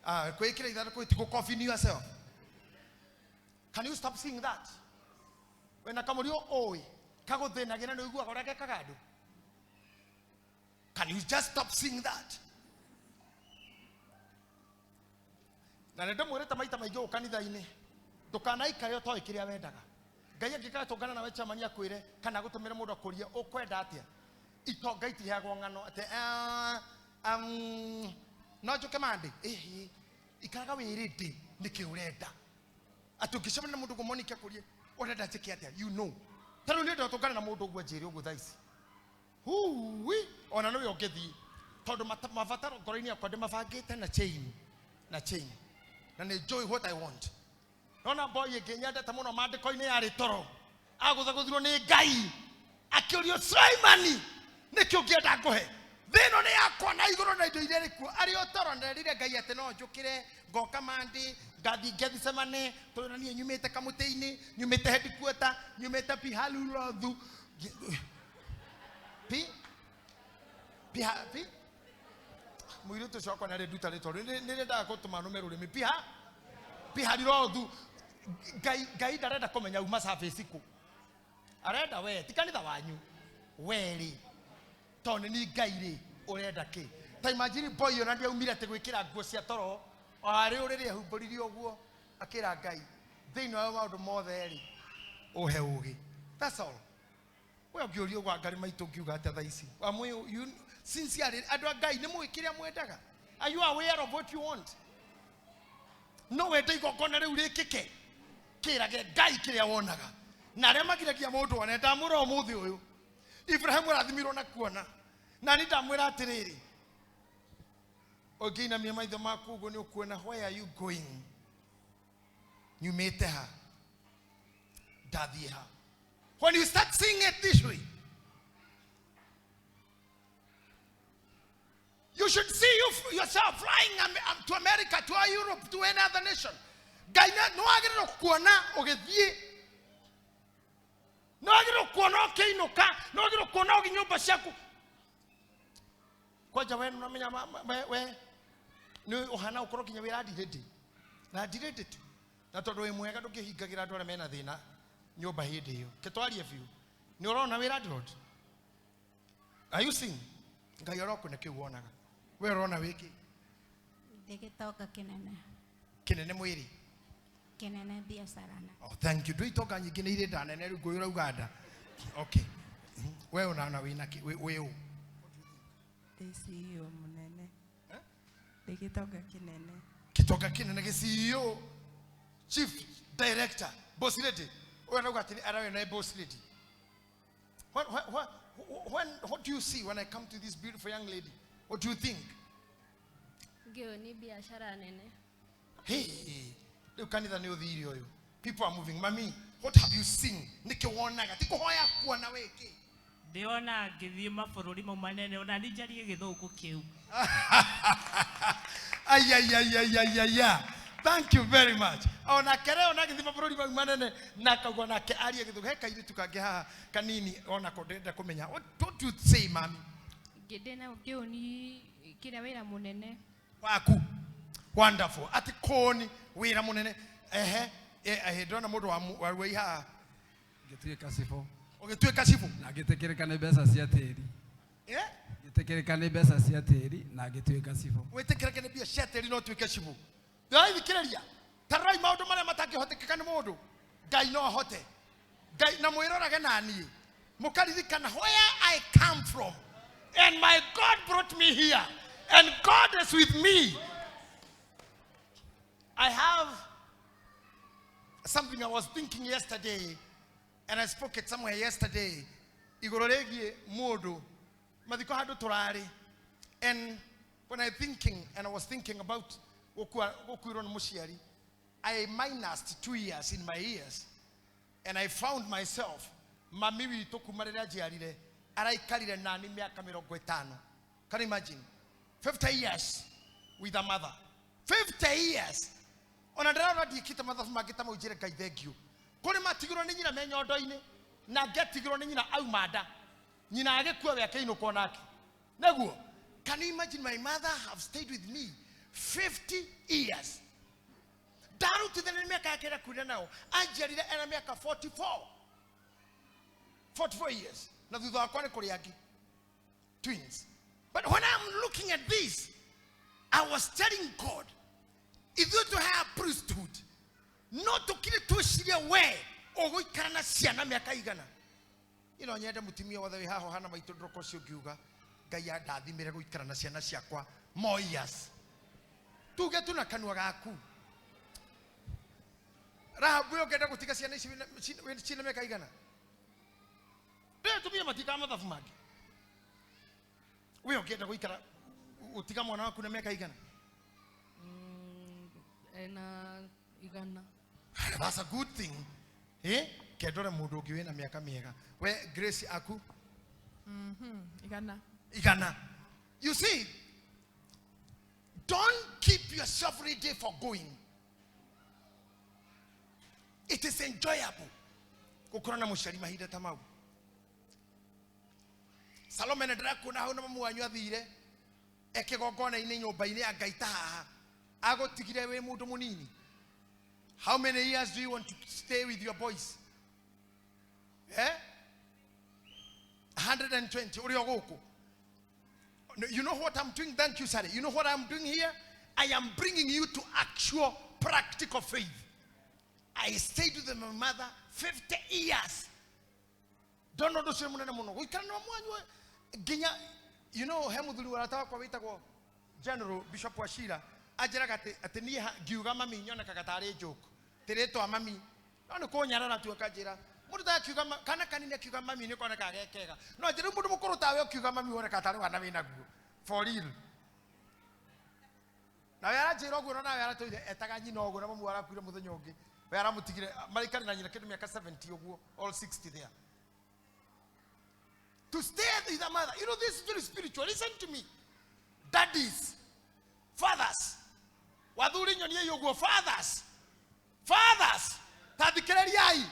Kwĩkĩra ithandũkũ ti gũcoffin yourself. Can you stop seeing that? Wena kamũrio ũĩ kagũthĩnagĩra nĩ ũiguaga ũrĩa gekaga andũ. Can you just stop seeing that? Na nĩ ndĩmwĩrĩte maita maingĩ gũkũ kanitha-inĩ, ndũkanaikare ũtoĩ kĩrĩa wendaga. Ngai angĩkaga tũngana nawe chairman akwĩre kana agũtũmĩre mũndũ akũrie ũkwenda atĩa. Itonga itiheagwo ng'ano atĩ, no njũke Monday. Ĩhĩ, ikaraga wĩrĩndĩ nĩkĩ ũrenda. Atĩ ũngĩcemania na mũndũ ũguo Monica akũrie ũrenda njĩke atĩa, you know. Ta rĩu niĩ ndotũngana na mũndũ ũguo anjĩre ũguo thaa ici. Huui, ona nĩwe ũngĩthiĩ. Tondũ mabataro ngoro-inĩ yakwa ndĩmabangĩte na chain, na chain. Na nĩ njũĩ what I want. Nona boy ĩngĩ nyendete mũno maandĩko-inĩ yarĩ toro. Agũthagũthirwo nĩ Ngai. Akĩũrio Sulaimani, nĩkĩ ũngĩenda ngũhe? Thĩ ĩno nĩ yakwa na igũrũ na indo iria irĩ kuo. Arĩ o toro nderire Ngai atĩ no njũkĩre ngoka Monday, ngathiĩ Gethsemane, tondũ na niĩ nyumĩte kamũtĩ-inĩ, nyumĩte headquarter, nyumĩte Pihalulothu. Pi? Piha, pi? Mũirĩtu ũcio wakwa nĩarĩ nduta rĩtwa rĩu, nĩ rĩendaga gũtũma nũme rũrĩmĩ. Piha? Pihalulothu. Ngai ndarenda kũmenya uma service kũ. Arenda we, ti kanitha wanyu. We rĩ, tondũ nĩ niĩ Ngai rĩ, ũrenda kĩ? Ta imagine boy ona ndiaumire atĩ gwĩkĩra nguo cia toro, o arĩ ũrĩrĩ ehumbũririe ũguo, akĩra Ngai, thĩinĩ wa maũndũ mothe rĩ, ũhe ũũgĩ. That's all. We ũngĩũrio gwa Ngai maitũ ũngiuga atĩa thaa ici? Wamwĩ, you, sincerely, andũ a Ngai nĩ mũĩ kĩrĩa mwendaga? Are you aware of what you want? No wende igongona rĩu rĩkĩke, kĩrage Ngai kĩrĩa wonaga. Na arĩa magiragia mũndũ one ndamwĩra ũmũthĩ ũyũ. Ibrahimu arathimirwo na kuona. Na niĩ ndamwĩra atĩrĩrĩ, ũngĩinamia maitho maku ũguo nĩ ũkuona where are you going? Nyumĩte ha? Ndathiĩ ha? When you start seeing it this way, you should see yourself flying to America, to Europe, to any other nation. Ngai nĩ wagĩrĩirwo kuona ũgĩthiĩ, nĩ wagĩrĩirwo kuona ũkĩinũka, nĩ wagĩrĩirwo kuona ũgĩ nyũmba ciaku. Kwanja we nĩũramenya we nĩ ũhana ũkorwo nginya wĩ landirĩndĩ, landirĩndĩ tu. Na tondũ wĩ mwega ndũkĩhingagĩra andũ arĩa mena thĩna nyũmba hĩndĩ ĩyo. Kĩtwarie biũ. Nĩ ũrona wĩ landlord? Are you seeing? Ngai arokũne kĩu wonaga. We ũrona wĩ kĩ? Ndĩ gĩtonga kĩnene. Kĩnene mwĩrĩ? Kĩnene biacara na. Oh, thank you. Ndũĩ itonga nyingĩ nĩ irĩ nda nene rĩu ngũyũra Uganda. Okay. We ũrona wĩna kĩ? Wĩ ũ? Ndĩ CEO mũnene. Ndĩ gĩtonga kĩnene. Gĩtonga kĩnene gĩ CEO, Chief Director, Boss Lady. Ũyũ arauga atĩ arauga nĩ Boss Lady. What do you see when I come to this beautiful young lady? What do you think? Ngĩũĩ nĩ biacara nene. Hey, rĩu kanitha nĩ ũthire ũyũ. People are moving. Mami, what have you seen? Nĩkĩ wonaga? Ti kũhoya kuona wĩkĩ? Ndĩrona ngĩthiĩ mabũrũri mau manene ona niĩ njarie gĩthũngũ kĩu. Ai, ai, ai, ai, ai, ai, ai. Thank you very much. Ona kere ona gĩthiĩ mabũrũri mau manene na akauga nake arie gĩthũngũ. He kairĩtu kangĩ haha kanini onako ndĩrenda kũmenya. What do you say, mami? Ngĩndĩ ngĩũĩ nĩ kĩrĩa wĩra mũnene. Waku. Wonderful. Ati koni wĩra mũnene. Ehe, ndĩrona mũndũ wa Ruai haha. Ngĩtuĩka cibũ. Ũgĩtuĩka cibũ? Na ngĩtĩkĩrĩka nĩ mbeca cia tĩri. Eh? Ngĩtĩkĩrĩka nĩ mbeca cia tĩri na ngĩtuĩka cibũ. Wĩtĩkĩrĩke nĩ mbia cia tĩri na ũtuĩke cibũ. Ndĩrathikĩrĩria. Ta rorai maũndũ marĩa matangĩhotekeka nĩ mũndũ. Ngai no ahote. Ngai na mwĩrorage na niĩ. Mũkaririkana where I come from. And my God brought me here. And God is with me. I have something I was thinking yesterday, and I spoke it somewhere yesterday. Igũrũ rĩgiĩ mũndũ, mathiko handũ tũrarĩ. And when I thinking, and I was thinking about gũkuĩrwo nĩ mũciari, I minused 2 years in my years, and I found myself, mami witũ kuma rĩrĩa njiarire, araikarire nani mĩaka mĩrongo ĩtano. Can you imagine? 50 years with a mother. 50 years. Ona ndĩrona ndiĩkĩte mathabu mangĩ ta mau njĩre Ngai thank you. Kũrĩ matigirwo nĩ nyina me nyondo-inĩ, na ngĩatigirwo nĩ nyina auma nda. Nyina agĩkua we akĩinũkwo nake. Nĩguo, can you imagine my mother have stayed with me 50 years? Ndarutithania nĩ mĩaka yake ĩrĩa akuire nayo, anjiarire ena mĩaka 44. 44 years. Na thutha wakwa nĩ kũrĩ angĩ. Twins. But when I'm looking at this, I was telling God, ithuĩ tũhea priesthood, no tũkire twĩcirie we ũgũikara na ciana mĩaka igana. Ĩno nyende mũtumia wothe wĩ haha ũhana maitũ ndũroka ũcio ũngiuga, Ngai andathimĩre gũikara na ciana ciakwa more years. Tuge tu na kanua gaku. Rahabu we ũngĩenda gũtiga ciana ici ciĩna mĩaka igana? Ndĩrĩ atumia matikaga mathabu mangĩ. We ũngĩenda gũikara ũtiga mwana waku na mĩaka igana? Ena igana. That's a good thing. Eh? Kendore mũndũ ũngĩ wĩna mĩaka mĩega. We Grace aku? Igana. Igana. You see, don't keep yourself ready for going. It is enjoyable. Gũkorwo na mũciari mahinda ta mau. Salome nĩ ndĩrakuona hau na mamu wanyu athire ekĩgongona-inĩ nyũmba-inĩ ya Ngai ta haha. Agũtigire wĩ mũndũ mũnini. How many years do you want to stay with your boys? Eh? 120. Ũrĩ o gũkũ. You know what I'm doing? Thank you, Sally. You know what I'm doing here? I am bringing you to actual practical faith. I stayed with my mother 50 years. Don't know those munene muno. Gũikara na mamu wanyu nginya, you know, he mũthuri wa arata wakwa wĩtagwo General Bishop Wachira anjĩraga atĩ niĩ ngiuga mami nyonekaga tarĩ joke. Tĩ rĩtwa mami. No nĩ kũnyarara tu akanjĩra, Mundu ta akiuga kana kanini akiuga mami ni koneka gekega. No njiri mundu mukuru tawe ukiuga mami woneka tari wana wina guo. For real. Nawe aranjĩra ũguo na nawe aratũire etaga nyina ũguo na mamu arakuire mũthenya ũngĩ. We aramũtigire marikari na nyina kĩndũ mĩaka 70 ũguo, all 60 there. To stay with the mother. You know, this is very spiritual. Listen to me. Daddies, fathers. Wathuri nyonie ũguo, fathers. Fathers. Ta thikĩrĩriai.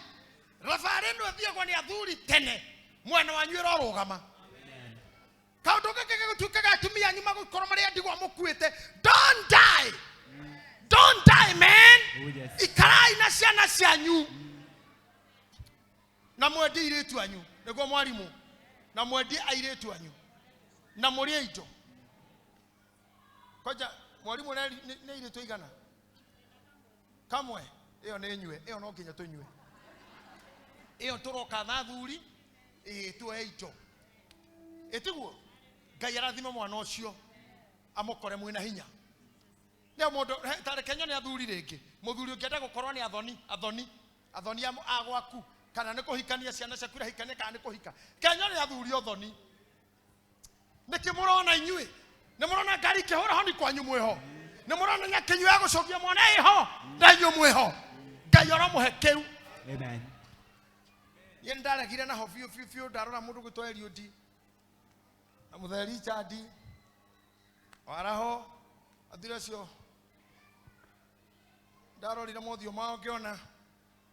Thabarĩ ĩno ĩthiagwo nĩ athuri tene. Mwena wanyu ĩrorũgama. Kaũndũ gaka gagũtuĩkaga atumia anyu magũkorwo marĩ andigwa mũkuĩte. Don't die. Don't die, man. Oh, yes. Ikarai na ciana cianyu. Na mwendie airĩtu anyu. Nĩguo mwarimũ. Na mwendie airĩtu anyu. Na mũrĩe indo. Kwanja mwarimũ nĩ airĩtu aigana? Kamwe. Ĩyo nĩ nyue. Ĩyo no nginya tũnyue. Ĩyo tũroka na athuri, ĩĩ tuoe indo. Ĩtiguo? Ngai arathime mwana ũcio amũkore mwĩna hinya. Nĩ mũndũ ta reke nyone athuri rĩngĩ. Mũthuri ũngĩenda gũkorwo nĩ athoni, athoni, athoni a gwaku, kana nĩ kũhikania ciana ciaku irahikania kana nĩ kũhika. Ke nyone athuri othoni. Nĩkĩ mũrona inyuĩ? Nĩ mũrona ngari ikĩhũra honi kwanyu mwĩho? Nĩ mũrona nyakĩnyua ya gũcokia mwana ĩho? Na inyuĩ mwĩho. Ngai oromũhe kĩu. Amen. Niĩ nĩndaregire naho biũ biũ biũ ndarora mũndũ gwĩtwo Eliud na mũthee Richard waraho athuri acio ndarorire mothiũ mao ngĩona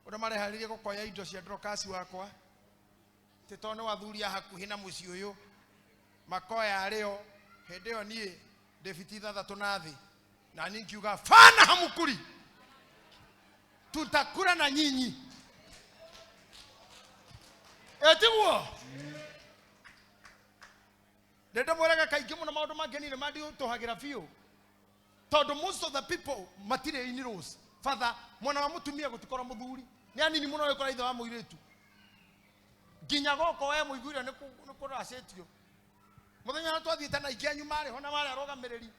ũrĩa mareharĩrie gũkoya indo cia Dorcas wakwa tĩ tondũ nĩ athuri a hakuhĩ na mũciĩ ũyũ makoya arĩo hĩndĩ ĩyo niĩ ndĩ fiti ithathatũ na thĩ na niĩ ngiuga bana hamukuri tutakura na nyinyi. Etiguo ndĩndamwĩraga kaingĩ mũno maũndũ mangĩ niĩ nĩmandiũtũhagĩra biũ tondũ most of the people matirĩ in rows. Father, mwana wa mũtumia gũtikorwo mũthuri nĩ anini mũno ũgĩkora ithe wa mũirĩtu nginya goko we mũiguire nĩ kũracĩtio mũthenya ũrĩa twathiĩte na aingĩ anyu marĩ ho na marĩ arũgamĩrĩri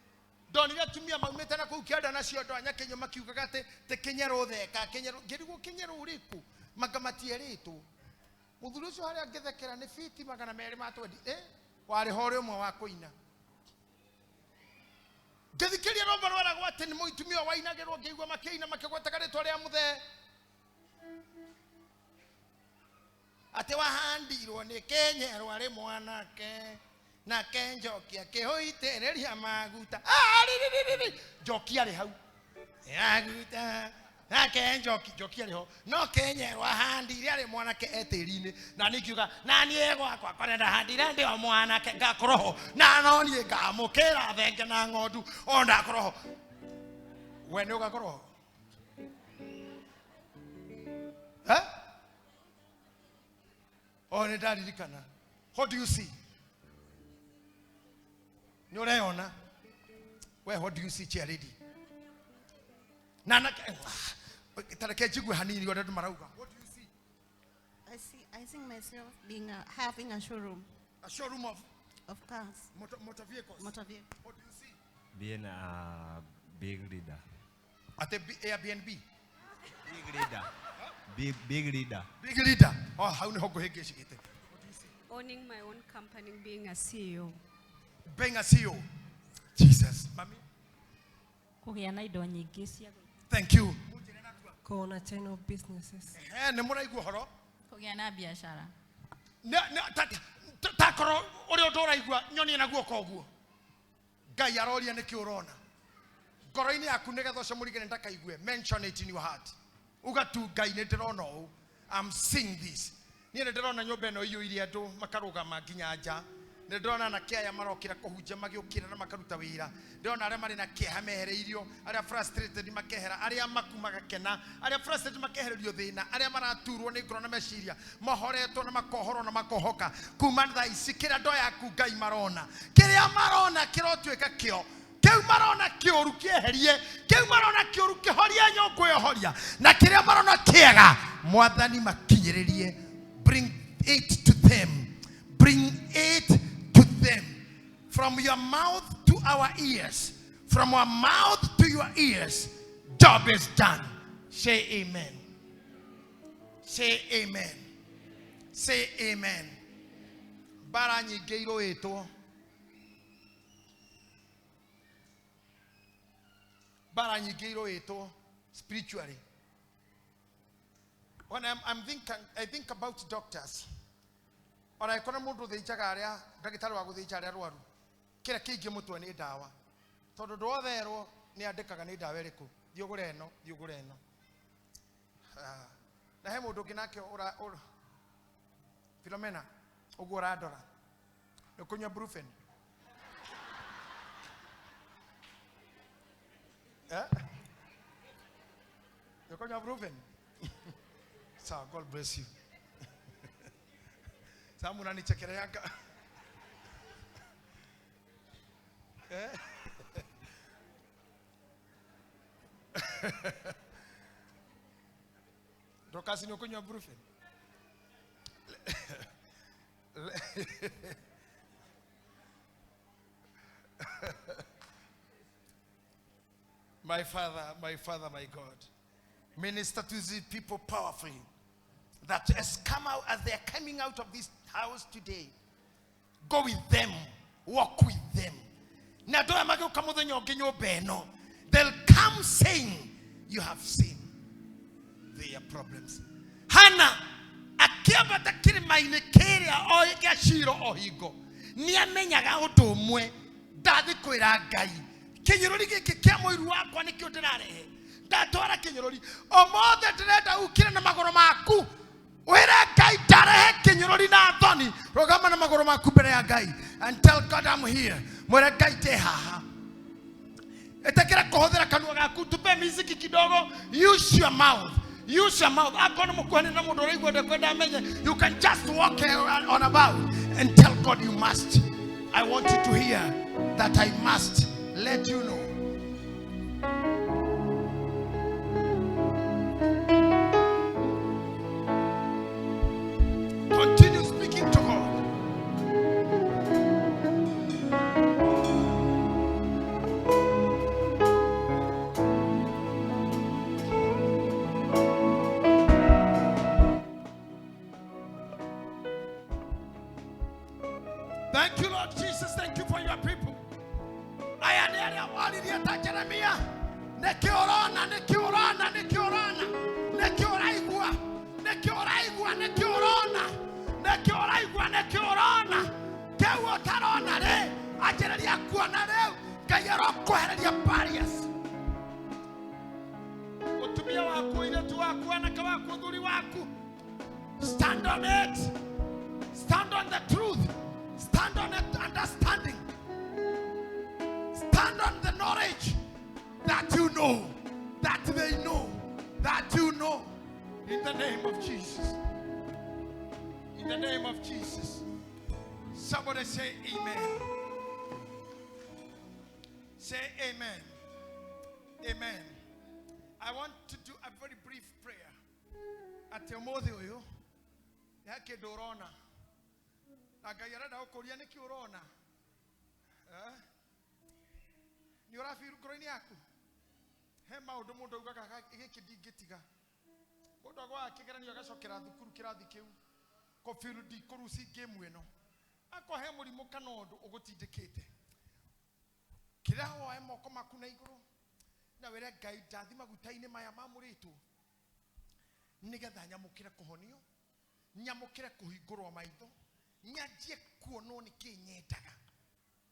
ndonire atumia maumĩte na kũu kĩanda na ciondo a Nyakenyũ makiugaga atĩ tĩ Kĩnyerũ theka Kĩnyerũ ngĩrigwo Kĩnyerũ ũrĩkũ manga matierĩtwo mũthuri ũcio harĩa ngĩthekera nĩ fiti 220 warĩ ho ũrĩ ũmwe wa kũina ngĩthikĩria rwĩmbo rweragwo atĩ nĩ mũtumia wainagĩrwo ngĩigua makĩina makĩgwetaga rĩtwa rĩa mũthee atĩ wahandirwo nĩ Kĩnyerũ arĩ mwanake nake Njoki akĩhũitĩrĩria maguta. Rĩrĩrĩrĩ Njoki arĩ hau maguta nake Njoki Njoki arĩ ho no Kĩnyerũ ahandire arĩ mwanake etĩri-inĩ na niĩ ngiuga na niĩ gwakwa kũrĩa ndahandire ndĩ o mwanake ngakorwo ho na no niĩ ngamũkĩra thenge na ng'ondu o ndakorwo ho. We nĩ ũgakorwo ho? Eh? Oh, nĩ ndaririkana. What do you see? Nĩ ũreyona? We, what do you see, chair lady? Na na ta reke njigue hanini ũrĩa andũ marauga. What do you see? I see myself being having a showroom. A showroom of? Of cars. Motor vehicles. Motor vehicles. What do you see? Being a big leader. At the Airbnb? Big leader. Huh? Big leader. Big leader. Oh, how ni hogo hege shigete. What do you see? Owning my own company, being a CEO. Being a CEO. Jesus. Mami. Kũgĩa na indo nyingĩ cia. Thank you. Kuona chain of businesses. Nĩ mũraigua ũhoro? Kũgĩa na biacara. Takorwo ũrĩa ũndũ ũraigua nyonie na guoko ũguo. Ngai aroria nĩkĩ ũrona. Ngoro-inĩ yaku nĩgetha ũcio mũrigĩre ndakaigue. Mention it in your heart. Uga tu Ngai nĩ ndĩrona ũũ. I'm seeing this. Niĩ nĩ ndĩrona nyũmba ĩno iyũire andũ makarũgama nginya nja. Nĩ ndĩrona anake aya marokĩra kũhunjia magĩũkĩra na makaruta wĩra. Ndĩrona arĩa marĩ na kĩeha mehereirio, arĩa frustrated makehera, arĩa maku magakena, arĩa frustrated makehererio thĩna, arĩa maraturwo nĩ ngoro na meciria, mahoretwo na makohorwo na makohoka. Kuma thaa ici kĩrĩa ndo yaku Ngai marona. Kĩrĩa marona kĩrotuĩka kĩo. Kĩu marona kĩũru kĩeherie, kĩu marona kĩũru kĩhorie nyũngũ ĩyo horia, na kĩrĩa marona kĩega Mwathani makinyĩrĩrie. Bring it to them. Bring it to them. From your mouth to our ears. From our mouth to your ears. Job is done. Say amen. Say amen. Say amen. Mbara nyingĩ irũĩtwo. Mbara nyingĩ irũĩtwo spiritually. When I'm thinking, I think about doctors. Ona ikona mundu thinjaga aria ndagitari wa guthinja aria arwaru kira kingi mutwe ni ndawa tondu ndwotherwo ni andikaga ni ndawa iriku thiĩ ũgũre ĩno, thiĩ ũgũre ĩno. Na he mũndũ ũngĩ nake ũra Philomena ũguo ũrandora nĩ ũkũnyua Brufen? Eh? Nĩ ũkũnyua Brufen? Sawa, God bless you. Sasa mnanichekeleanga. Eh? Dorcas ni ukunywa Brufen? My Father, my Father, my God, minister to these people powerfully that has come out as they are coming out of this house today. Go with them, walk with them. Na andũ aya magĩũka mũthenya ũngĩ nyũmba ĩno, they'll come saying, you have seen their problems. Hannah akĩambata kĩrĩma-inĩ kĩrĩa o gĩa Shilo o hingo nĩamenyaga ũndũ ũmwe, ndathiĩ kwĩra Ngai kĩnyũrũri gĩkĩ kĩa mũiru wakwa nĩkĩo ndĩrarehe, ndatwara kĩnyũrũri ũmũthĩ ndĩrenda ũkĩre na magũrũ maku wĩre Ngai ndarehe kĩnyũrũri na thoni. Rũgama na magũrũ maku mbere ya Ngai and tell God I'm here. Mwĩre Ngai ndĩ haha. Ĩtĩkĩra kũhũthĩra kanua gaku, tupe miziki kidogo. Use your mouth. Use your mouth. Akorwo nĩ mũkuhani na mũndũ ũraigua ndekwenda amenye, you can just walk on about and tell God you must. I want you to hear that I must let you know. Continue speaking to God. Thank you, Lord Jesus. Thank you for your people. Aya nĩ arĩa waririe ta Jeremia. Nĩkĩ ũrona, nĩkĩ ũrona, nĩkĩ ũrona, nĩkĩ ũraigua, nĩkĩ ũraigua, nĩkĩ ũrona, nĩkĩ ũraigua, nĩkĩ ũrona. Kĩu ũtarona rĩ, anjĩrĩria kuona rĩu. Ngai arokwehereria barriers. Mũtumia waku, airĩtu waku, anake waku, mũthuri waku. Stand on it. Stand on the truth. Stand on it, understanding. Stand on the knowledge that you know, that they know, that you know. In the name of Jesus. In the name of Jesus. Somebody say amen. Say amen. Amen. I want to do a very brief prayer. Atĩ ũmũthĩ ũyũ, he kĩndũ ũrona. Na Ngai arenda gũkũria nĩkĩ ũrona. Eh? Nĩ ũrabiru ngoro-inĩ yaku? He maũndũ mũndũ augaga gĩkĩ ndingĩtiga. Mũndũ agwaga kĩgeranio agacokera thukuru kĩrathi kĩu. Kũbiru ndikũruci game ĩno. Akorwo he mũrimũ kana ũndũ ũgũtindĩkĩte. Kĩrĩa woe moko maku na igũrũ na wĩre Ngai ndathi maguta-inĩ maya mamũrĩtwo nĩgetha nyamũkĩre kũhonio, nyamũkĩre kũhingũrwo maitho, nyanjie kuonwo nĩkĩ nyendaga.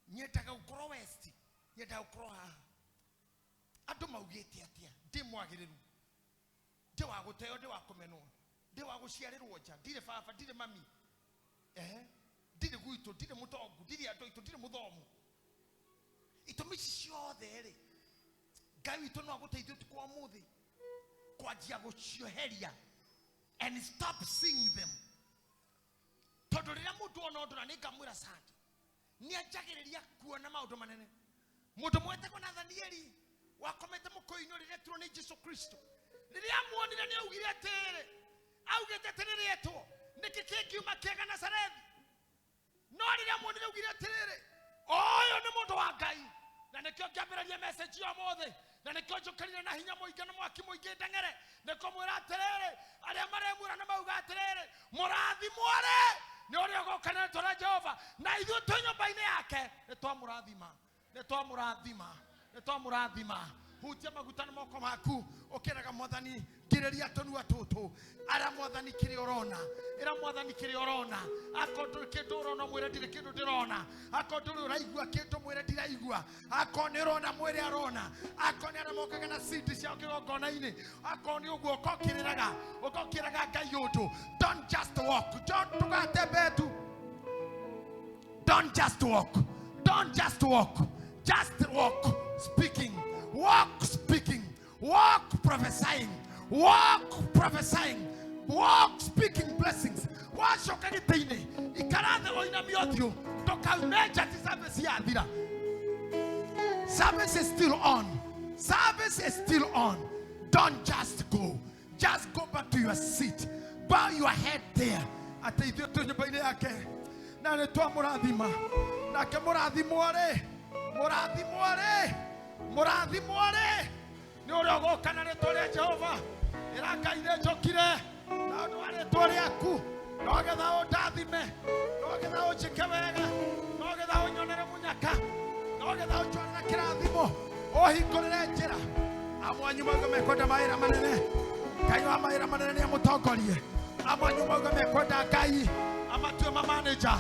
Nyendaga gũkorwo west, nyendaga gũkorwo haha. Andũ maugĩte atĩa? Ndĩ mwagĩrĩru, ndĩ wa gũteo, ndĩ wa kũmenwo, ndĩ wa gũciarĩrwo nja, ndirĩ baba, ndirĩ mami, ndirĩ gwitũ, ndirĩ mũtongu, ndirĩ andũ aitũ, ndirĩ mũthomu. Itũmi ici ciothe rĩ, Ngai witũ no agũteithie ũtukũ wa ũmũthĩ kwanjia gũcioheria and stop seeing them. Tondũ rĩrĩa mũndũ ona ũndũ na nĩngamwĩra Sunday, nĩanjagĩrĩria kuona maũndũ manene. Mũndũ mwetagwo Nathanieli wakomete mũkũyũ-inĩ rĩrĩa etirwo nĩ Jesu Kristo, rĩrĩa amuonire nĩ augire atĩrĩrĩ, augĩte atĩrĩrĩ etwo nĩkĩ kĩngiuma kĩega Nazarethi? No rĩrĩa amuonire augire atĩrĩrĩ, ũyũ nĩ mũndũ wa Ngai. Na nĩkĩo ngĩambĩra Ndĩmwarĩrie message ya mothe na nĩkĩo njũkĩrire na hinya mũingĩ na mwaki mũingĩ ndeng'ere nĩkũmwĩra atĩrĩrĩ arĩa maremwĩra nĩ mauga atĩrĩrĩ mũrathimwo-rĩ nĩ ũrĩa ũgoka na rĩĩtwa rĩa Jehova na ithuĩ twĩ nyũmba-inĩ yake nĩ twamũrathima nĩ twamũrathima nĩ twamũrathima. Hutia maguta na moko maku ũkĩraga mwathani ngirĩria tũnua tũtũ ara mwathani kĩrĩa ũrona ĩra mwathani kĩrĩa ũrona akorwo ndũrĩ kĩndũ ũrona mwĩre ndirĩ kĩndũ ndĩrona akorwo ndũrĩ ũraigua kĩndũ mwĩre ndiraigua akorwo nĩ ũrona mwĩre arona akorwo nĩ arĩa mokaga na cindi ciao kĩgongona-inĩ akorwo nĩ ũguo ũkokĩrĩraga ũkokĩraga Ngai ũndũ. Don't just walk. Don't ndũgatembee tu. Don't just walk. Don't just walk. Just walk speaking. Walk speaking. Walk prophesying. Walk prophesying. Walk speaking blessings. Wacoka gĩtĩ-inĩ ikara thĩ ũinamie ũthiũ ndũkaume nja ti service yathira. Service is still on. Service is still on. Don't just go. Just go back to your seat. Bow your head there. Atĩ ithuĩ twĩ nyũmba-inĩ yake na nĩ twamũrathima nake mũrathimwo-rĩ mũrathimwo-rĩ mũrathimwo-rĩ nĩ ũrĩa ũgoka na rĩĩtwa rĩa Jehova ĩra Ngai nĩ njũkire na ũndũ wa rĩĩtwa rĩaku nogetha ũndathime nogetha ũnjĩke wega nogetha ũnyonere mũnyaka nogetha ũnjorere kĩrathimo ũhingũrĩre njĩra. Amwe anyu mauga mekwenda mawĩra manene Ngai wa mawĩra manene nĩ amũtongorie. Amwe anyu mauga mekwenda Ngai amatue ma manager.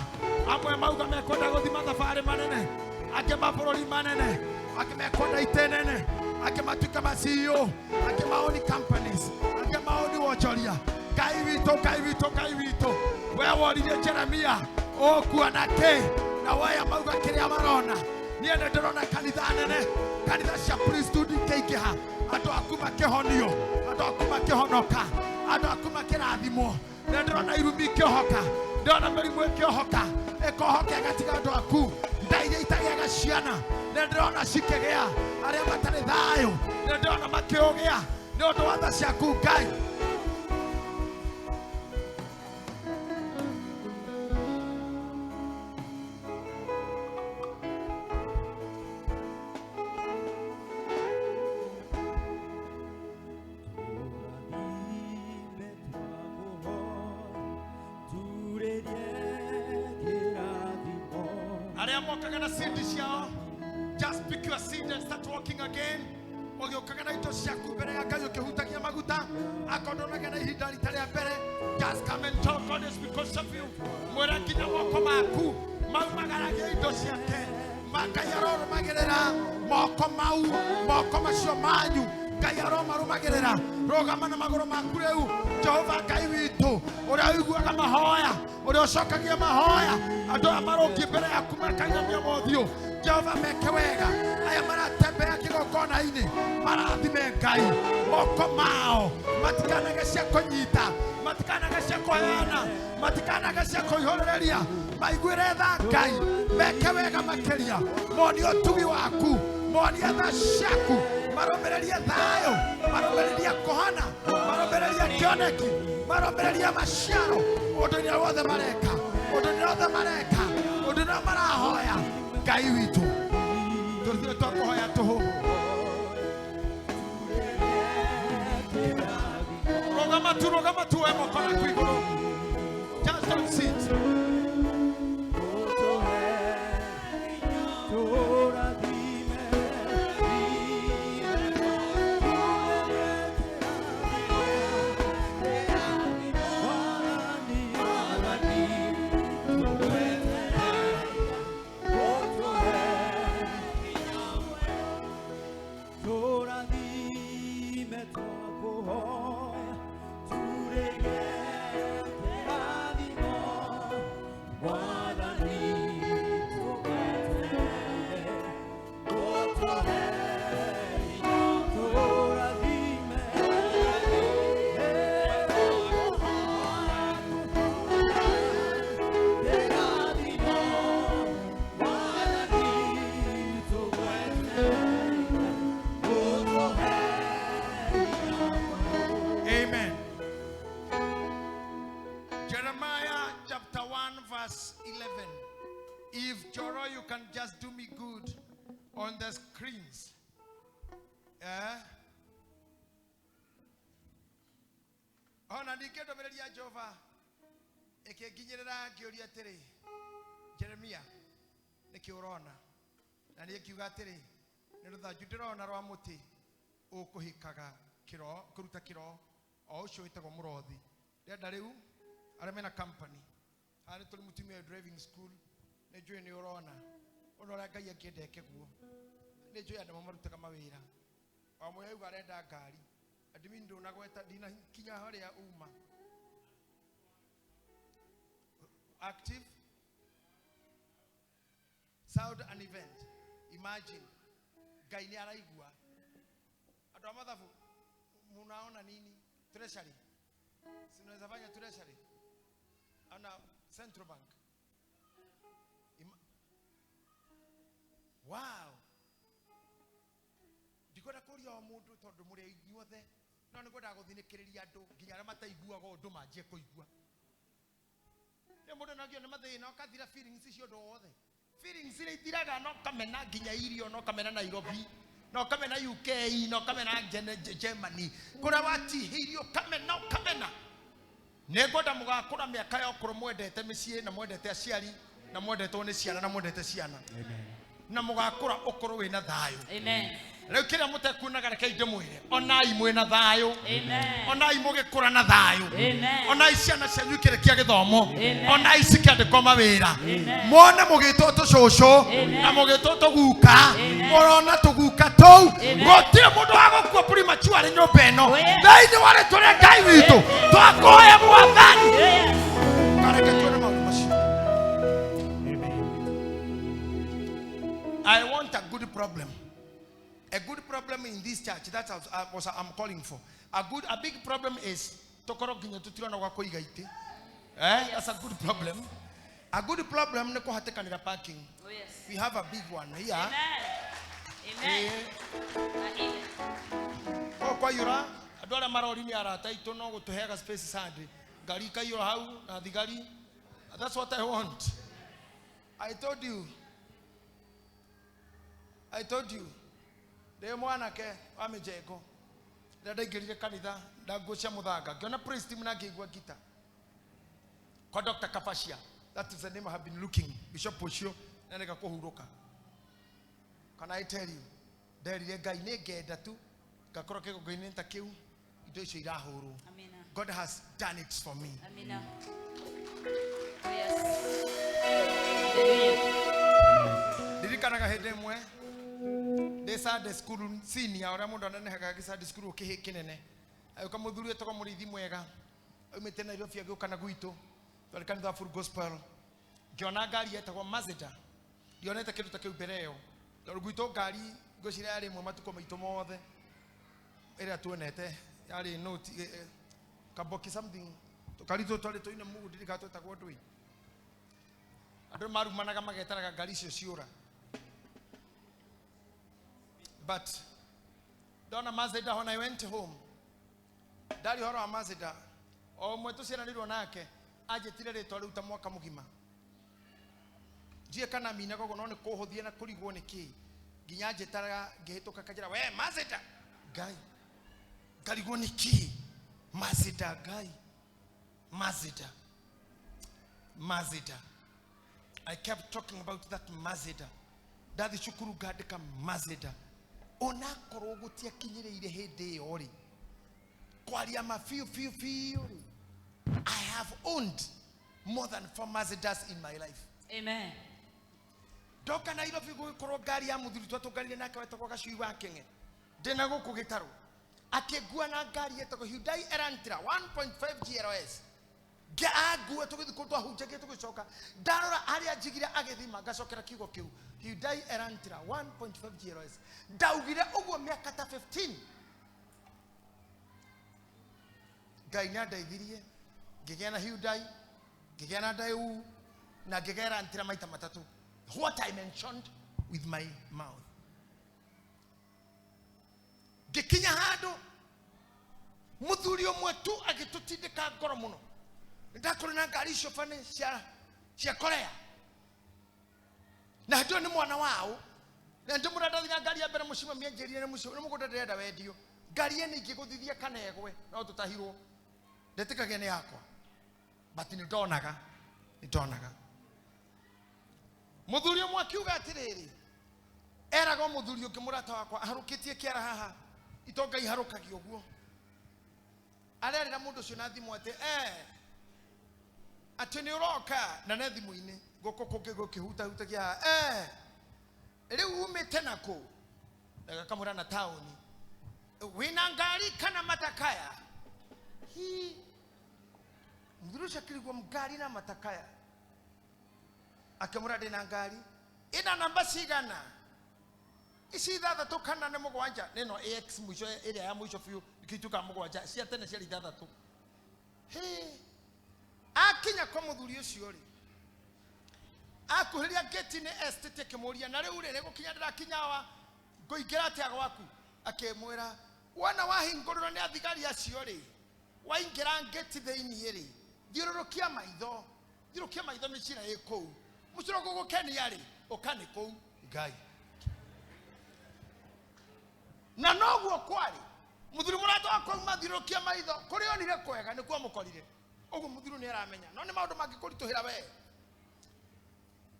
Amwe mauga mekwenda gũthiĩ mathabarĩ manene angĩ mabũrũri manene angĩ mekwenda itĩ nene angĩ matuĩke ma CEO angĩ maoni companies angĩ maoni wonjoria. Ngai witũ Ngai witũ Ngai witũ we woririe Jeremia ũkuona kĩ na waya mauga kĩrĩa marona. Niĩ nĩ ndĩrona kanitha nene kanitha cia priesthood ikĩingĩha andũ aku makĩhonio andũ aku makĩhonoka andũ aku makĩrathimwo. Nĩ ndĩrona irumi ikĩohoka ndĩrona mĩrimũ ĩkĩohoka ĩkohoka ĩgatiga andũ aku nda iria itagĩaga ciana nĩ ndĩrona cikĩgĩa arĩa matarĩ thayũ nĩ ndĩrona makĩũgĩa nĩ ũndũ wa tha ciaku Ngai. Arĩa mokaga na seed ciao just pick your seed and start walking again. Ũgĩũkaga na indo ciaku mbere ya Ngai ũkĩhutagia maguta akorwo ndonaga na ihinda rita rĩa mbere just come and talk. God is because of you. Mwĩre nginya moko maku maumagaragia indo ciake Ngai arorũmagĩrĩra moko mau moko macio manyu Ngai aromarũmagĩrĩra. Rũgama na magũrũ maku rĩu. Jehova Ngai witũ ũrĩa ũiguaga mahoya ũrĩa ũcokagia mahoya andũ aya marũngiĩ mbere yaku makainamia mothiũ Jehova meke wega aya maratembea kĩgongona-inĩ marathime Ngai moko mao matikanage cia kũnyita matikanage cia kũheana matikanage cia kũihũrĩrĩria maiguĩre tha Ngai meke wega makĩria monie ũtugi waku monie tha ciaku marũmĩrĩrie thayũ marũmĩrĩrie kũhona marũmĩrĩrie kĩoneki marũmĩrĩrie maciaro ũndũ-inĩ wothe mareka ũndũ-inĩ wothe mareka ũndũ-inĩ ũrĩa marahoya Ngai witũ tũthiĩ twakũhoya tũhũ. Rũgama tu we moko naku igũrũ. Just don't sit. Amen. Jeremiah chapter 1 verse 11. If Joro, you can just do me good. On the screens. Eh? Ona ningĩ ndũmĩrĩri ya Jehova ĩkĩnginyĩrĩra ngĩũria atĩrĩ, Jeremia, nĩkĩ ũrona? Na niĩ ngiuga atĩrĩ, nĩ rũthanju ndĩrona rwa mũtĩ ũkũhĩkaga kĩro, kũruta kĩro, o ũcio wĩtagwo mũrothi. Ndĩrenda rĩu arĩa mena company, haha nĩ tũrĩ mũtumia wĩ driving school, nĩ njũĩ nĩ ũrona ũndũ ũrĩa Ngai angĩenda eke guo. Nĩ njũĩ andũ amwe marutaga mawĩra, o amwe auga arenda ngari, admin ndũnagweta, ndinakinya harĩa uma. Active sound and event. Imagine Ngai nĩ araigua. Andũ a mathabu munaona nini? Treasury, si unaweza fanya treasury ana Central Bank. Wow, ndikwenda kũria o mũndũ tondũ mũrĩ inyuothe, no nĩ ngwendaga gũthinĩkĩrĩria andũ nginya arĩa mataiguaga ũndũ manjie kũigua. Nĩ mũndũ nagio nĩ mathĩna ũkathira feelings cia ũndũ wothe. Feelings iria ithiraga no kamena nginya irio, no kamena Nairobi, no kamena UK, no kamena Germany, kũrĩa watihĩirio kamena kamena. Nĩ ngwenda mũgakũra mĩaka ya ũkũrũ mwendete mĩciĩ na mwendete aciari na mwendetwo nĩ ciana na mwendete ciana. Amen. Na mũgakũra ũkũrũ wĩna thayũ. Amen. Rĩu kĩrĩa mũtekuonaga rekei ndĩmwĩre, onai mwĩna thayũ. Amen. Onai mũgĩkũra na thayũ. Amen. Onai ciana cianyu ikĩrĩkia gĩthomo. Amen. Onai cikĩandĩkwo mawĩra. Amen. Mone mũgĩtwo tũcũcũ Amen. na mũgĩtwo tũguka. Amen. Mũrona tũguka tũu. Amen. Gũtirĩ mũndũ wa gũkua premature nyũmba ĩno. Oh, yes. Thĩinĩ wa rĩtwa rĩa Ngai witũ twakũhoya Mwathani. Yes. Kareke tuone maũndũ macio. Amen. I want a good problem. A good problem in this church, that's what I'm calling for. A big problem is tokoro nginya tutirona gwa kũiga itĩ. Eh? That's a good problem. A good problem nĩ kũhatĩkanĩra parking. Oh, yes. We have a big one here. Amen. Amen. Eh, Amen. ko kwaiyũra andũ arĩa marori nĩ arata aitũ no gũtũheaga space Sunday. Ngari ikaiyũra hau na thigari. That's what I want. I told you. I told you. Ndĩ mwanake wa mĩjengo rĩrĩa ndaingĩrire kanitha ndanguo cia mũthanga ngĩona praise team na ngĩigua ngita kwa Dr. Kapasia. That is the name I have been looking. Bishop ũcio nĩarega kũhurũka. Can I tell you, nderire Ngai nĩ ngenda tu ngakorwo kĩgongona-inĩ ta kĩu indo icio irahũrwo. Amina. God has done it for me. Amina. Oh, yes. Hallelujah. Ndirikanaga hĩndĩ ĩmwe ndĩ Sunday school senior, ũrĩa mũndũ anenehaga gĩ Sunday school kĩhĩ kĩnene, agĩũka mũthuri wetagwo mũrĩithi mwega aumĩte Nairobi agĩũka na gwitũ, twarĩ kanitha wa Full Gospel. Ngĩona ngari yetagwo Mazda, ndionete kĩndũ ta kĩu mbere ĩyo, tondũ gwitũ ngari ngwĩciria yarĩ ĩmwe matukũ maitũ mothe ĩrĩa tuonete yarĩ note kaboki something, tũkari tũtũ twarĩ tũine mũgũ, ndirikana twetagwo ndũĩ. Andũ marumanaga magetaraga ngari icio ciũra. But ndona Mazda when I went home, ndari ũhoro wa Mazda, o ũmwe tũciaranĩirwo nake anjĩtire rĩtwa rĩu ta mwaka mũgima. Ndiũĩ kana minaga ũguo no nĩ kũhũthia na kũrigwo nĩ kĩĩ, nginya anjĩtaraga ngĩhĩtũka kanjĩra, we Mazda, Ngai, ngarigwo nĩ kĩĩ Mazda, Ngai, Mazda, Mazda. I kept talking about that Mazda. Ndathi cukuru ngandĩka Mazda. Onakorwo gũtiakinyĩrĩire hĩndĩ ĩyo rĩ, kwaria ma biũ biũ biũ rĩ, I have owned more than 4 Mazdas in my life. Amen. Ndoka Nairobi gũgĩkorwo ngari ya mũthuri twatũnganire nake wetagwo Gacui wa Keng'e, ndĩna gũkũ gĩtarũ, akĩngua na ngari yetagwo Hyundai Elantra 1.5 GLS. Angua tũgĩthiĩ kũndũ twahunjagia tũgĩcoka, ndarora harĩa njigire agĩthima ngacokera kiugo kĩu Hyundai Elantra 1.5 GLS. Ndaugire ũguo mĩaka ta 15. Ngai nĩandeithirie ngĩgĩa na Hyundai, ngĩgĩa na Daewoo na ngĩgĩa Elantra maita matatũ. What I mentioned with my mouth. Ngĩkinya handũ mũthuri ũmwe tu agĩtũtindĩka ngoro mũno. Ndakorwo na ngari icio bane cia Korea, na hĩndĩ ĩyo nĩ mwana wao Na ndĩmũra ndathiga ngari ya mbere mũcimamia njĩrire nĩ mũcio nĩ mũgũnda ndĩrenda wendio. Ngari ĩno ingĩgũthithia kana ĩgwe no tũtahirwo. Ndĩtĩkagia nĩ yakwa. But nĩ ndonaga, nĩ ndonaga. Mũthuri ũmwe akiuga atĩrĩrĩ, eraga mũthuri ũngĩ mũrata wakwa aharũkĩtie kĩara haha, itonga iharũkagio ũguo. Arerĩra mũndũ ũcio na thimũ atĩ atĩ nĩ ũroka na ne thimũ-inĩ gũkũ kũngĩ gũkĩhutahutagia haha rĩu umĩte nakũ? Na gakamwĩra na taũni. Wĩna ngari kana matakaya? Hi, mũthuri ũcio akĩrigwo ngari na matakaya. Akĩmwĩra ndĩna ngari ĩna namba cigana? Ici ithathatũ kana nĩ mũgwanja? Nĩ ĩno AX mũico ĩrĩa ya mũico biũ ĩkĩtuĩka mũgwanja, cia tene ciarĩ ithathatũ. Hĩ, akinya kwa mũthuri ũcio rĩ, akuhĩrĩria gate-inĩ estate akĩmũria, na rĩu rĩ, nĩgũkinya ndĩrakinya wa ngũingĩra atĩa gwaku? Akĩmwĩra, wona wahingũrĩrwo nĩ athigari acio rĩ, waingĩra ngĩti thĩiniĩ rĩ, thiũrũrũkia maitho, thiũrũrũkia maitho mĩcira ĩ kũu, mũcira ũgũgũkenia rĩ, ũka nĩ kũu Ngai. Na noguo kwarĩ, mũthuri mũrata wakwa auma thiũrũrũkia maitho, kũrĩa onire kwega nĩkuo amũkorire. Ũguo mũthuri nĩ aramenya, no nĩ maũndũ mangĩkũritũhĩra we.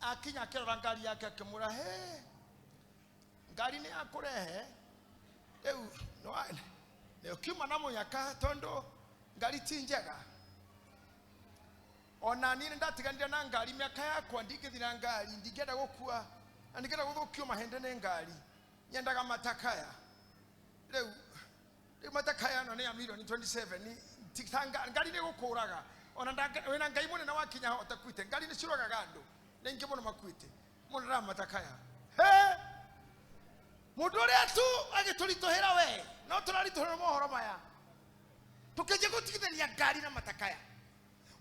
Akinya akĩrora ngari yake akĩmwĩra, he, ngari nĩ yakũrehe rĩu nĩ ũkiuma na mũnyaka tondũ ngari ti njega. Ona niĩ nĩ ndatiganire na ngari mĩaka yakwa, ndingĩthiĩ na ngari, ndingĩenda gũkua na ndingĩenda gũthũkio mahĩndĩ nĩ ngari, nyendaga matakaya. Rĩu matakaya ĩno nĩ ya mirioni 27, ti ta ngari nĩ gũkũraga. Ona wĩna Ngai mũnene wakinya ho ũtakuĩte, ngari nĩ ciũragaga andũ, nĩ aingĩ mũno makuĩte, mũndũ ndarama matakaya. He, mũndũ ũrĩa tu agĩtũritũhĩra we, no tũraritũhĩrwo mohoro maya. Tũkĩnjia gũtigithania ngari na matakaya.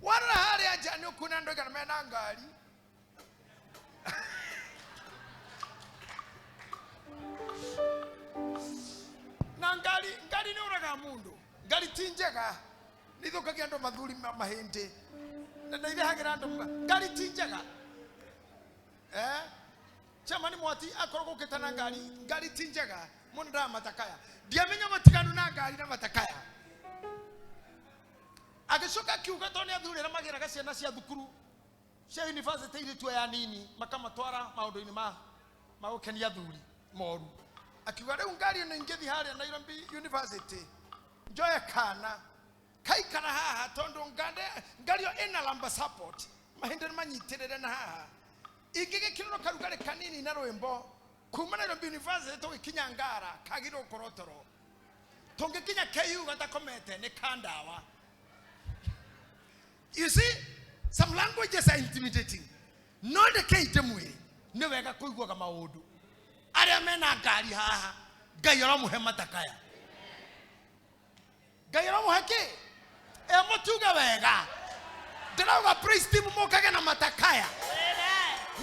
Warora harĩa nja nĩ ũkuona andũ aigana mena ngari. Na ngari nĩ ũragaga mũndũ. Ngari ti njega. Nĩ ithũkagia andũ mathuri mahĩndĩ. Na nĩ irehagĩra andũ ngari ti njega. Chairman Mwati akorwo gũkĩte na ngari, ngari ti njega. Mũndũ ndarama matakaya. Ndiamenya matiganu na ngari na matakaya. Agĩcoka akiuga tondũ nĩ athuri arĩa magĩraga ciana cia thukuru cia university irĩ ya nini makamatwara maũndũ-inĩ ma gũkenia athuri moru. Akiuga rĩu ngari ĩno ingĩthiĩ harĩa Nairobi University njoe kana kaikara haha tondũ ngari ĩyo ĩna lumbar support, mahĩndĩ nĩ manyitĩrĩre na haha. Ingĩgĩkĩrĩrwo karugarĩ kanini na rwĩmbo kuma Nairobi University tũgĩkinya Ngara kagĩrĩirwo gũkorwo toro. Tũngĩkinya KU gatakomete nĩ kandawa. You see, some languages are intimidating. No ndeke ndĩmwĩre, nĩ wega kũiguaga maũndũ. Arĩa mena ngari haha, Ngai aramũhe matakaya. Ngai aramũhe kĩ? Mũtuge wega. Ndĩrauga praise team mũkage na matakaya.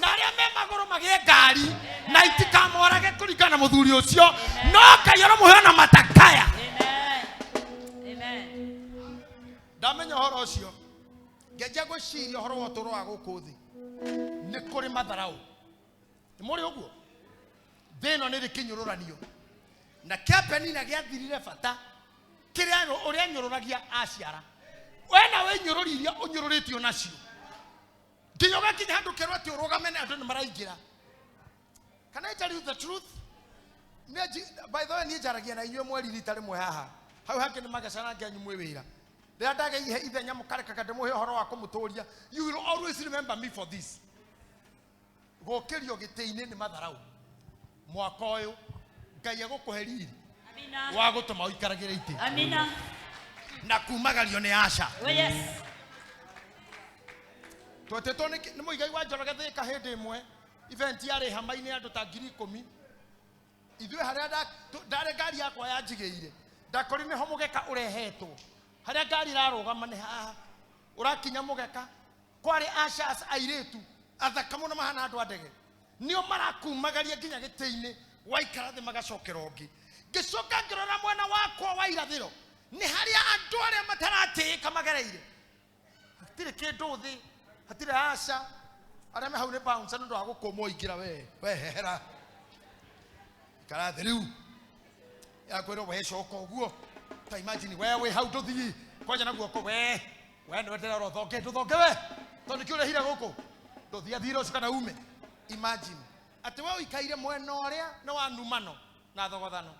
Na arĩa me magũrũ magĩe ngari na itikamorage kũringana na mũthuri ũcio, no Ngai aramũhe na matakaya. Amen. Ndamenya ũhoro ũcio, ngĩanjia gwĩciria ũhoro wa ũtũũro wa gũkũ thĩ. Nĩ kũrĩ matharaũ. Nĩ mũrĩ ũguo? Thĩ ĩno nĩ ĩrĩ kĩnyũrũranio. Na kĩa Penina gĩathirire bata kĩrĩa ũrĩa nyũrũragia aciara. We nawe nyũrũri iria ũnyũrũrĩtio nacio. Nginya ũgakinya handũ ũkerwo atĩ ũrũgame na andũ nĩ maraingĩra. Can I tell you the truth? By the way, niĩ njaragia na inyuĩ mweri rita rĩmwe haha. Hau hangĩ nĩ magecana nginya mwĩ wĩra. Rĩrĩa ndagĩa ithenya mũkarekaga ndĩmũhe ũhoro wa kũmũtũria. You will always remember me for this. Gũkĩrio gĩtĩ-inĩ nĩ matharaũ. Mwaka ũyũ Ngai egũkũhe riri Amina. wa gũtũma ũikaragĩre itĩ. Amina. Na kumagario nĩ aca. Oh yes. Twetĩtwo nĩ Mũigai wa Njoroge Thĩka hĩndĩ ĩmwe, event yarĩ hama-inĩ ya andũ ta ngiri ikũmi. Ithuĩ harĩa ndarĩ ngari yakwa yanjigĩire, ndakorire nĩho mũgeka ũrehetwo. Harĩa ngari ĩrarũgama nĩ haha. Ũrakinya mũgeka, kwarĩ ushers airĩtu athaka mũno mahana andũ a ndege. Nĩo marakumagaria nginya gĩtĩ-inĩ, waikara thĩ magacokera ũngĩ. Ngĩcoka ngĩrora mwena wakwa wa irathĩro, nĩ harĩa andũ arĩa mataratĩĩka magereire. Hatirĩ kĩndũ thĩ, hatirĩ aca. Arĩa me hau nĩ bouncer nĩ ũndũ wa gũkũmwo ingĩra we, we hehera. Ikara thĩ rĩu. Yakwĩrwo we coka ũguo. Ta imagine we wĩ hau ndũthiĩ. Kwanja na guoko we. We nĩwe ndĩrerwo ũthonge ndũthonge we. Tondũ nĩkĩo ũrehire gũkũ. Ndũthiĩ athire ũcio kana ume. Imagine. Atĩ we ũikaire mwena ũrĩa nĩ wa numano na thogothano.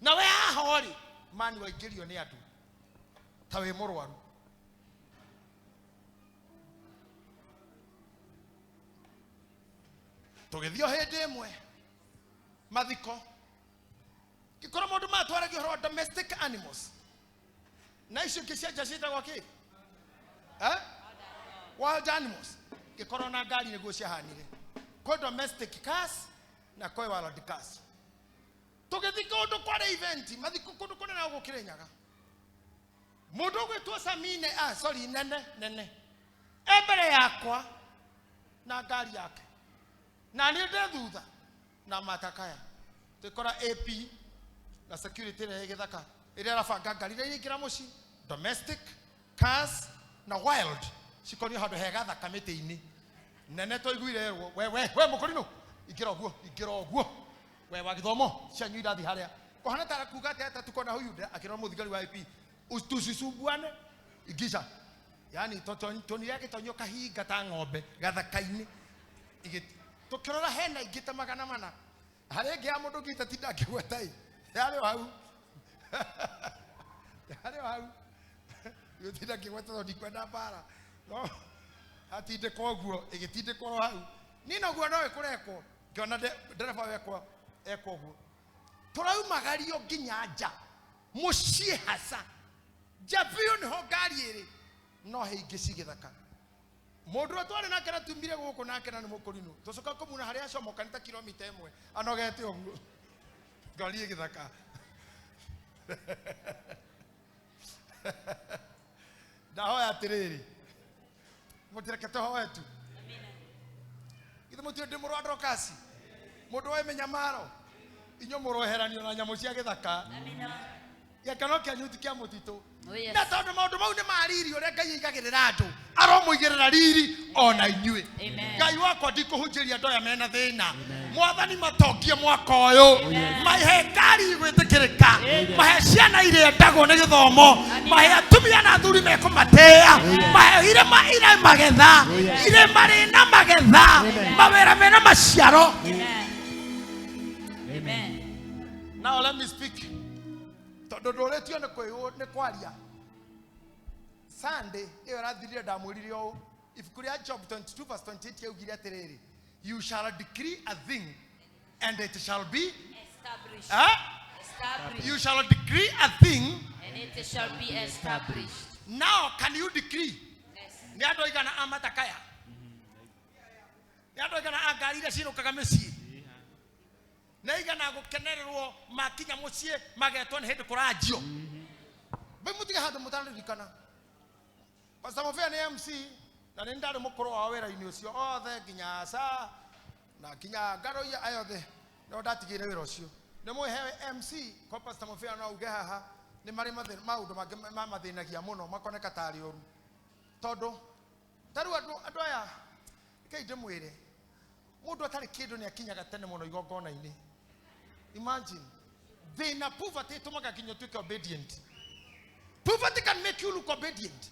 Na we haha ũrĩ mani waingĩrio nĩ andũ ta wĩ mũrwaru. Tũgĩthiĩ o hĩndĩ ĩmwe mathiko ngĩkora mũndũ matwaragia ũhoro wa domestic animals na icio ingĩ cia nja ciĩtagwo kĩ? Eh? Wild animals. Ngĩkorwo na ngari nĩguo ciahanire kwĩ domestic cars na kwĩ wild cars. Tũgĩthiĩ kũndũ kwarĩ event mathiko kũndũ kũnene gũkũ Kĩrĩnyaga. Mũndũ ũgwĩtwo Samine, ah, sorry, nene nene e mbere yakwa na ngari yake na niĩ ndĩ thutha na matakaya twĩkora AP na security ĩrĩa ĩ gĩthaka ĩrĩa ĩrabanga ngari iria iraingĩra mũciĩ domestic cars na wild cikonio handũ hega thaka mĩtĩ-inĩ nene twaiguire erwo we we we mũkũrinũ ingĩra ũguo ingĩra ũguo we wa gĩthomo cianyu irathi harĩa kũhana tara kuga atĩ ata tuko na huyu akĩrwo mũthigari wa AP tusisumbuane ingisha yani tonire agĩtonyio kahinga ta ng'ombe gathaka-inĩ tukirora hena ingĩ ta magana mana harĩ ĩngĩ ya mũndũ ngita tinda ngĩgweta ĩ yarĩ o hau yarĩ o hau gĩtinda ngĩgweta tondũ ndikwenda mbara no atindĩkwo ũguo ĩgĩtindĩkwo oro hau niĩ noguo no ĩkũrekwo ngĩona ndereba wekwa ekwo ũguo tũraumagario nginya nja mũciĩ haca nja biũ nĩho ngari ĩrĩ no he ingĩ ci gĩthaka mũndũ ũrĩa twarĩ nake na tumire gũkũ nake na nĩ mũkũrinũ tũcoka kũmuna harĩa acomoka nĩ ta kilomita ĩmwe anogete ũguo ngari ĩ gĩthaka ndahoya atĩrĩrĩ mũtireke tũhoe tu githĩ mũtiũĩ ndĩ mũrũ wa Dorokasi mũndũ woĩ mĩnyamaro inyuĩ mũroheranio na nyamũ cia gĩthaka gĩkeno kĩanyu ti kĩa mũtitũ na tondũ maũndũ mau nĩ ma riri ũrĩa Ngai aigagĩrĩra andũ aromũigĩrĩra riri ona inyuĩ. Ngai wakwa ndikũhunjĩria andũ aya mena thĩna mwathani matongie mwaka ũyũ mahe ngari igwĩtĩkĩrĩka mahe ciana irĩendagwo nĩ gĩthomo mahe atumia na athuri mekũmatĩĩa mahe irĩma irĩ magetha irĩma rĩna magetha mawĩra mena maciaro. Now let me speak tondũ ndũrĩtio nĩ kwaria. Sunday ĩyo ĩrathirire ndamwĩrire ũũ ibuku rĩa Job 22 verse 28 yaugire atĩrĩrĩ you shall decree a thing and it shall be established. Established. You shall decree a thing and it shall be established. Now can you decree? Yes. Nĩ andũ aigana a matakaya nĩ andũ aigana a ngari iria cinũkaga mĩciĩ nĩ aigana gũkenererwo makinya mũciĩ magetwo nĩ hĩndĩ kũranjio mbĩ mũtige handũ mũtaririkana. Pastor Mofea nĩ MC na nĩ ndarĩ mũkũrũ wao wĩra-inĩ ũcio othe nginya Asa na nginya Ngaroia aya othe no ndatigĩire wĩra ũcio nĩ mũhe MC kwa Pastor Mofea no auge haha nĩ marĩ maũndũ mangĩ mamathĩnagia mũno makoneka tarĩ ũru tondũ ta rĩu andũ aya rekei ndĩmwĩre mũndũ atarĩ kĩndũ nĩ akinyaga tene mũno igongona-inĩ. Imagine thĩna poverty ĩtũmaga nginya ũtuĩke obedient. Poverty can make you look obedient.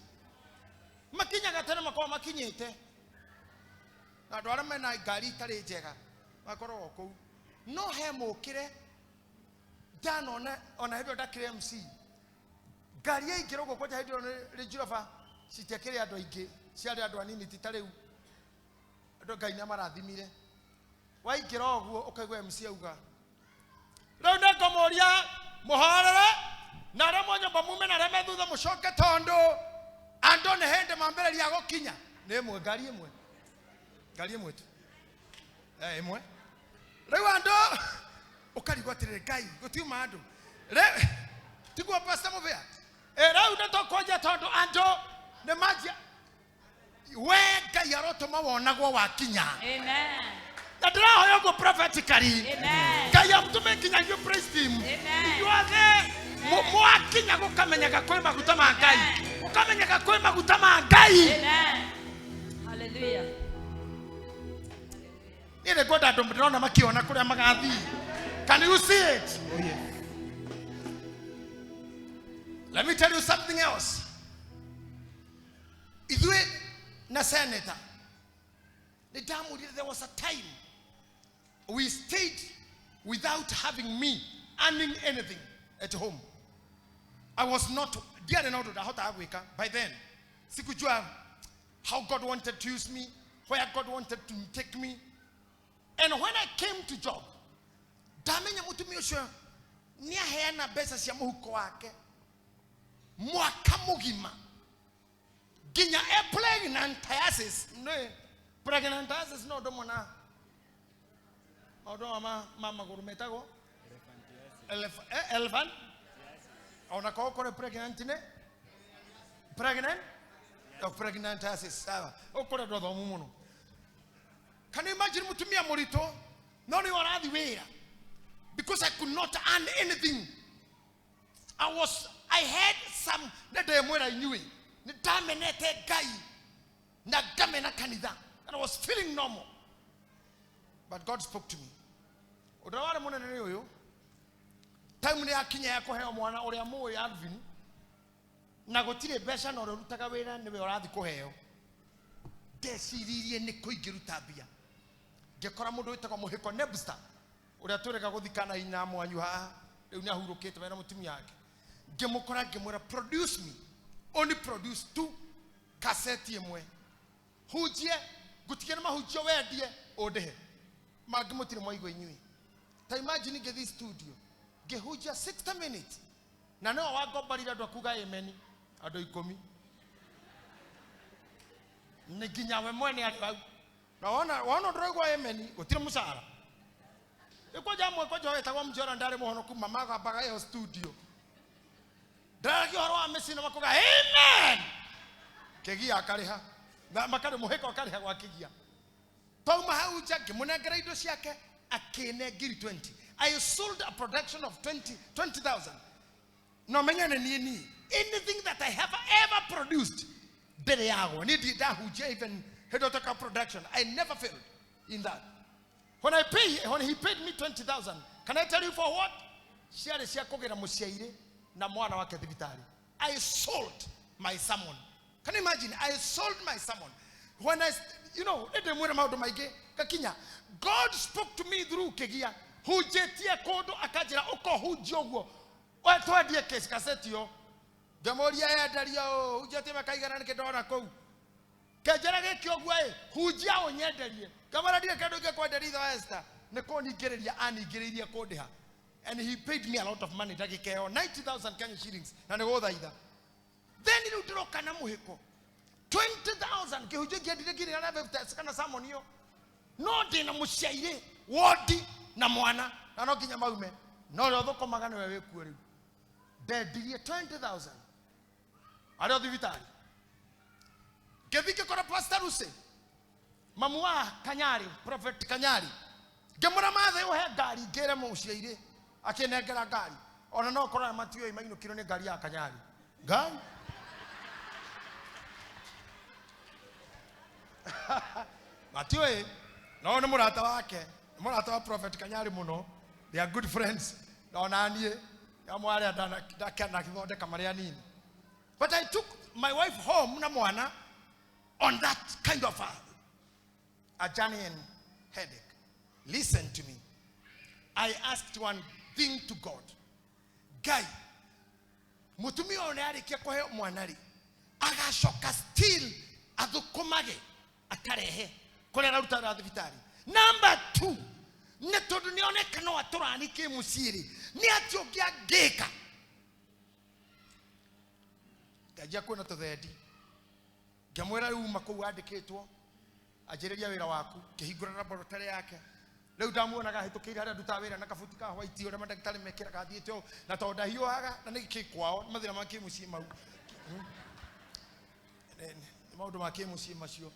Makinyaga tene makorwo makinyĩte na andũ arĩa mena ngari itarĩ njega makoragwo kũu no he mũkĩre ndanona ona hĩndĩ ĩyo ndakĩrĩ MC ngari yaingĩra ũguo kwanja hĩndĩ ĩyo Range Rover citiakĩrĩ andũ aingĩ ciarĩ andũ anini ti ta rĩu andũ Ngai nĩamarathimire waingĩra ũguo ũkaigua MC auga rĩu nĩngũmũria mũhorere na arĩa mwa nyũmba mume na arĩa me thutha mũcoke tondũ andũ nĩ hĩndĩ mambĩrĩria gũkinya nĩ ĩmwe ngari ĩmwe ngari ĩmwe tu ĩmwe rĩu andũ ũkarigwo atĩrĩrĩ Ngai gũtiuma andũ tiguo Pastor Mofea rĩu nĩ tũkwanjia tondũ andũ nĩ manjia we Ngai arotũma wonagwo wakinya. Amen. Na ndĩrahoya ũguo prophetically. Amen. Ngai amũtũme nginya inyuĩ praise team. Amen. Inyuothe mwakinya gũkamenyaga kwĩ maguta ma Ngai gũkamenyaga kwĩ maguta ma Ngai. Amen. Hallelujah. Niĩ nĩ ngwenda andũ ndĩrona makĩona kũrĩa magathiĩ. Can you see it? Oh, yes. Let me tell you something else. Ithuĩ na senator nĩ ndamwĩrire there was a time we stayed without having me earning anything at home. I was not ndiarĩ na ũndũ ndahotaga gwĩka by then. Sikujua how God wanted to use me, where God wanted to take me. And when I came to job, ndamenya mũtumia ũcio nĩ aheana mbeca cia mũhuko wake mwaka mũgima nginya e pregnantiasis. Nĩ pregnantiasis no ũndũ mũna maũndũ ma magũrũ metagwo elephant ona korwo kũrĩ pregnant nĩ pregnant of pregnantiasis sawa ũkũrĩ andũ athomu mũno. Can you imagine mũtumia mũritũ no nĩ ũrathi wĩra because I could not earn anything. I had some nĩ ndĩmwĩra inyuĩ nĩ ndamenete Ngai na ngamena kanitha and I was feeling normal, but God spoke to me. Ũndũ ũrĩa warĩ mũnene nĩ ũyũ, time nĩ yakinya ya kũheo mwana ũrĩa mũĩ Alvin, na gũtirĩ mbeca na ũrĩa ũrutaga wĩra nĩwe ũrathiĩ kũheo. Ndeciririe nĩ kũ ingĩruta mbia, ngĩkora mũndũ wĩtagwo Mũhĩko Nebster ũrĩa twĩrĩga gũthikana inya mwanyu haha rĩu nĩ ahurũkĩte mena mũtumia wake. Ngĩmũkora ngĩmwĩra produce me, only produce 2 kaseti ĩmwe, hunjie ngũtige nĩ mahunjio wendie ũndĩhe mangĩ mũtirĩ mwaigua inyuĩ. Ta imagine ngĩthiĩ studio ngĩhunjia 60 minutes na no wangombarire andũ akuga amen andũ 10 nĩ nginya we mwene arĩ hau na wona ndũraigua amen gũtirĩ mũcara. Ĩkwanja amwe kwanja wetagwo Mjora ndarĩ mũhonoku mamagambaga ĩyo studio ndaragia ũhoro wa mĩciĩ na makuga amen kĩgia akarĩha na makarĩ mũhĩko akarĩha gwa kĩgia. Twauma hau nja ngĩmũnengera indo ciake akĩne ngiri 20. I sold a production of 20,000. No menye nĩ niĩ niĩ anything that I have ever produced ndĩrĩ yagwo niĩ ndahunjia even hĩndĩ ĩyo production. I never failed in that. When he paid me 20,000, can I tell you for what? Ciarĩ cia kũgĩra mũciairĩ na mwana wake thibitarĩ. I sold my sermon. Can you imagine? I sold my sermon. When I, you know, ndĩmwĩra maũndũ maingĩ gakinya. God spoke to me through kĩgia hunjĩtie kũndũ akanjĩra ũkohunjia ũguo we twendie kesi kaseti ĩyo. Ngĩmũria yenderio ũ hunjĩtie makaigana nĩkĩ ndona kũu kĩnjĩra gĩkĩ ũguo ĩ hunjia ũnyenderie. Ngamwĩra ndirĩ kĩndũ ingĩkwenderia ithe Esther nĩ kũningĩrĩria aningĩrĩirie kũndĩha. And he paid me a lot of money ndagĩka ĩyo 90,000 Kenya shillings na nĩ gũthaitha. Then rĩu ndĩroka na mũhĩko 20,000 kĩhunjio ngĩendire ngiri igana rĩa 50 kana sermon ĩyo no ndĩna mũciairĩ wodi na mwana na no nginya maume no ũrĩa ũthũkũmaga nĩwe wĩkuo rĩu. Ndendirie 20,000 arĩ o thibitarĩ. Ngĩthiĩ ngĩkora Pastor Lucy mamu wa Kanyari, Prophet Kanyari, ngĩmwĩra mathe ũhe ngari ngĩre mũciairĩ akĩnengera ngari ona no korwo matiũĩ mainũkirwo nĩ ngari ya Kanyari ngari matiũĩ no nĩ mũrata wake, nĩ mũrata wa Prophet Kanyari mũno, they are good friends na ona niĩ amwe arĩa ndakĩthondeka marĩ anini. But I took my wife home na mwana on that kind of a journey and headache. Listen to me. I asked one thing to God. Ngai, mũtumia ũyũ nĩ arĩkia kũheo mwana rĩ, agacoka still athũkũmage akarehe kũrĩa araruta wĩra thibitarĩ. Number 2, nĩ tondũ nĩoneka no atũrani kĩmũciĩ rĩ, nĩ atĩ ũngĩ angĩka. Nganjia kuona tũthendi ngĩmwĩra rĩu uma kũu andĩkĩtwo anjĩrĩria wĩra waku, ngĩhingũra laboratory yake. Rĩu ndamuonaga ahĩtũkĩire harĩa ndutaga wĩra na kabuti ka white ũrĩa mandagĩtarĩ mekĩraga athiĩte ũũ, na tondũ ndahiũhaga na nĩ kĩ kwao nĩ mathĩna ma kĩmũciĩ mau, nĩ maũndũ ma kĩmũciĩ macio.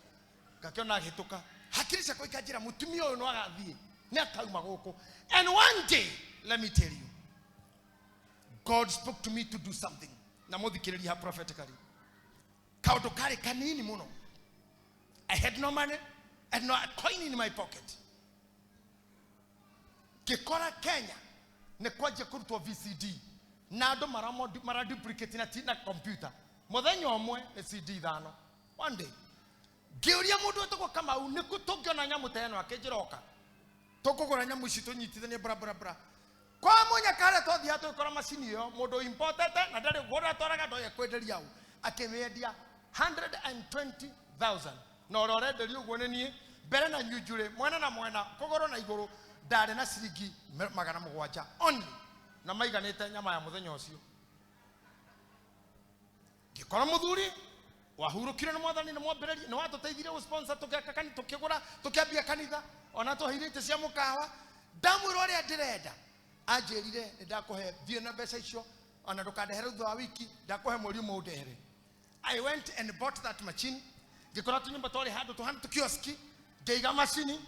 Ngakĩona agĩtũka hakiri ciakwa ikanjĩra mũtumia ũyũ no agathiĩ nĩ akauma gũkũ. And one day, let me tell you, God spoke to me to do something. Na mũthikĩrĩria ha prophetically kaũndũ karĩ kanini mũno. I had no money, I had no coin in my pocket. Ngĩkora Kenya nĩ kwanjia kũrutwo VCD na andũ maraduplicate na computer. Mũthenya ũmwe nĩ CD 5. One day ngĩũria mũndũ wĩtagwo Kamau nĩkũ tũngĩona nyamũ ta ĩno, akĩnjĩra oka tũkũgũra nyamũ ici tũnyitithanie bra bra bra. Kwa mũnyaka harĩa twathiaga tũgĩkora macini ĩyo mũndũ importete na ndarĩ guo atwaraga ndoye kwenderia ũ, akĩmĩendia 120,000 na ũrĩa ũrenderio ũguo nĩ niĩ mbere na nyunjurĩ mwena na mwena kũgũrũ na igũrũ ndarĩ na ciringi 700 only na maiganĩte nyama ya mũthenya ũcio. Ngĩkora mũthuri wahurũkire nĩ mwathani nĩ mwambĩrĩria nĩ watũteithirie gũsponsor tũgĩaka kanitha tũkĩgũra tũkĩambia kanitha ona twaheire itĩ cia mũkawa. Ndamwĩra ũrĩa ndĩrenda, anjĩrire nĩ ndakũhe thiĩ na mbeca icio ona ndũkandehere thutha wa wiki, ndakũhe mweri ũmwe ũndehere. I went and bought that machine. Ngĩkora tũnyũmba twarĩ handũ tũhana tũkioski, ngĩiga macini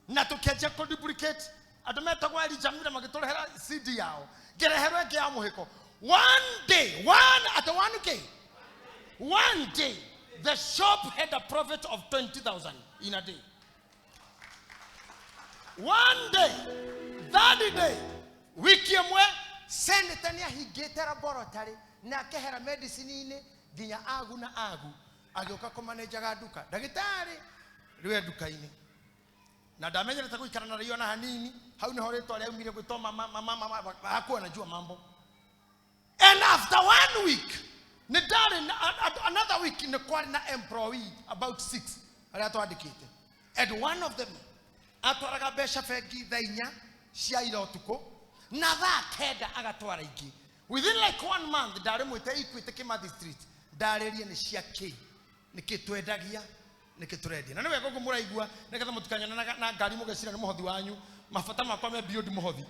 na tũkĩanjia kũduplicate. Andũ metagwo Elijah Miller magĩtũrehera CD yao, ngĩreherwo ĩngĩ ya mũhĩko. One day, one at 1K, one day the shop had a profit of 20,000 in a day. One day, third day, wiki ĩmwe senator nĩ ahingĩte laboratory na akehera medicine-inĩ nginya agu na agu, agĩũka kũmanenjaga nduka. Ndagĩtarĩ rĩu e nduka-inĩ na ndamenyerete gũikara na rĩo na hanini, hau nĩho rĩtwa rĩaumire gwĩtwo mama, mama, mama, hakuwa anajua mambo. And after 1 week nĩ ndarĩ na, another week nĩ kwarĩ na employee about 6 arĩa twandĩkĩte, and one of them atwaraga mbeca bengi thaa inya cia ira ũtukũ na thaa 9 agatwara ingĩ. Within like 1 month ndarĩ mwĩte Equity Kimathi Street, ndarĩrie nĩ cia kĩ, nĩkĩ twendagia, nĩkĩ tũrendia. Na nĩ wega ũguo mũraigua nĩgetha mũtikanyone na ngari mũgeciria nĩ mũhothi wanyu. Mabata makwa me beyond mũhothi,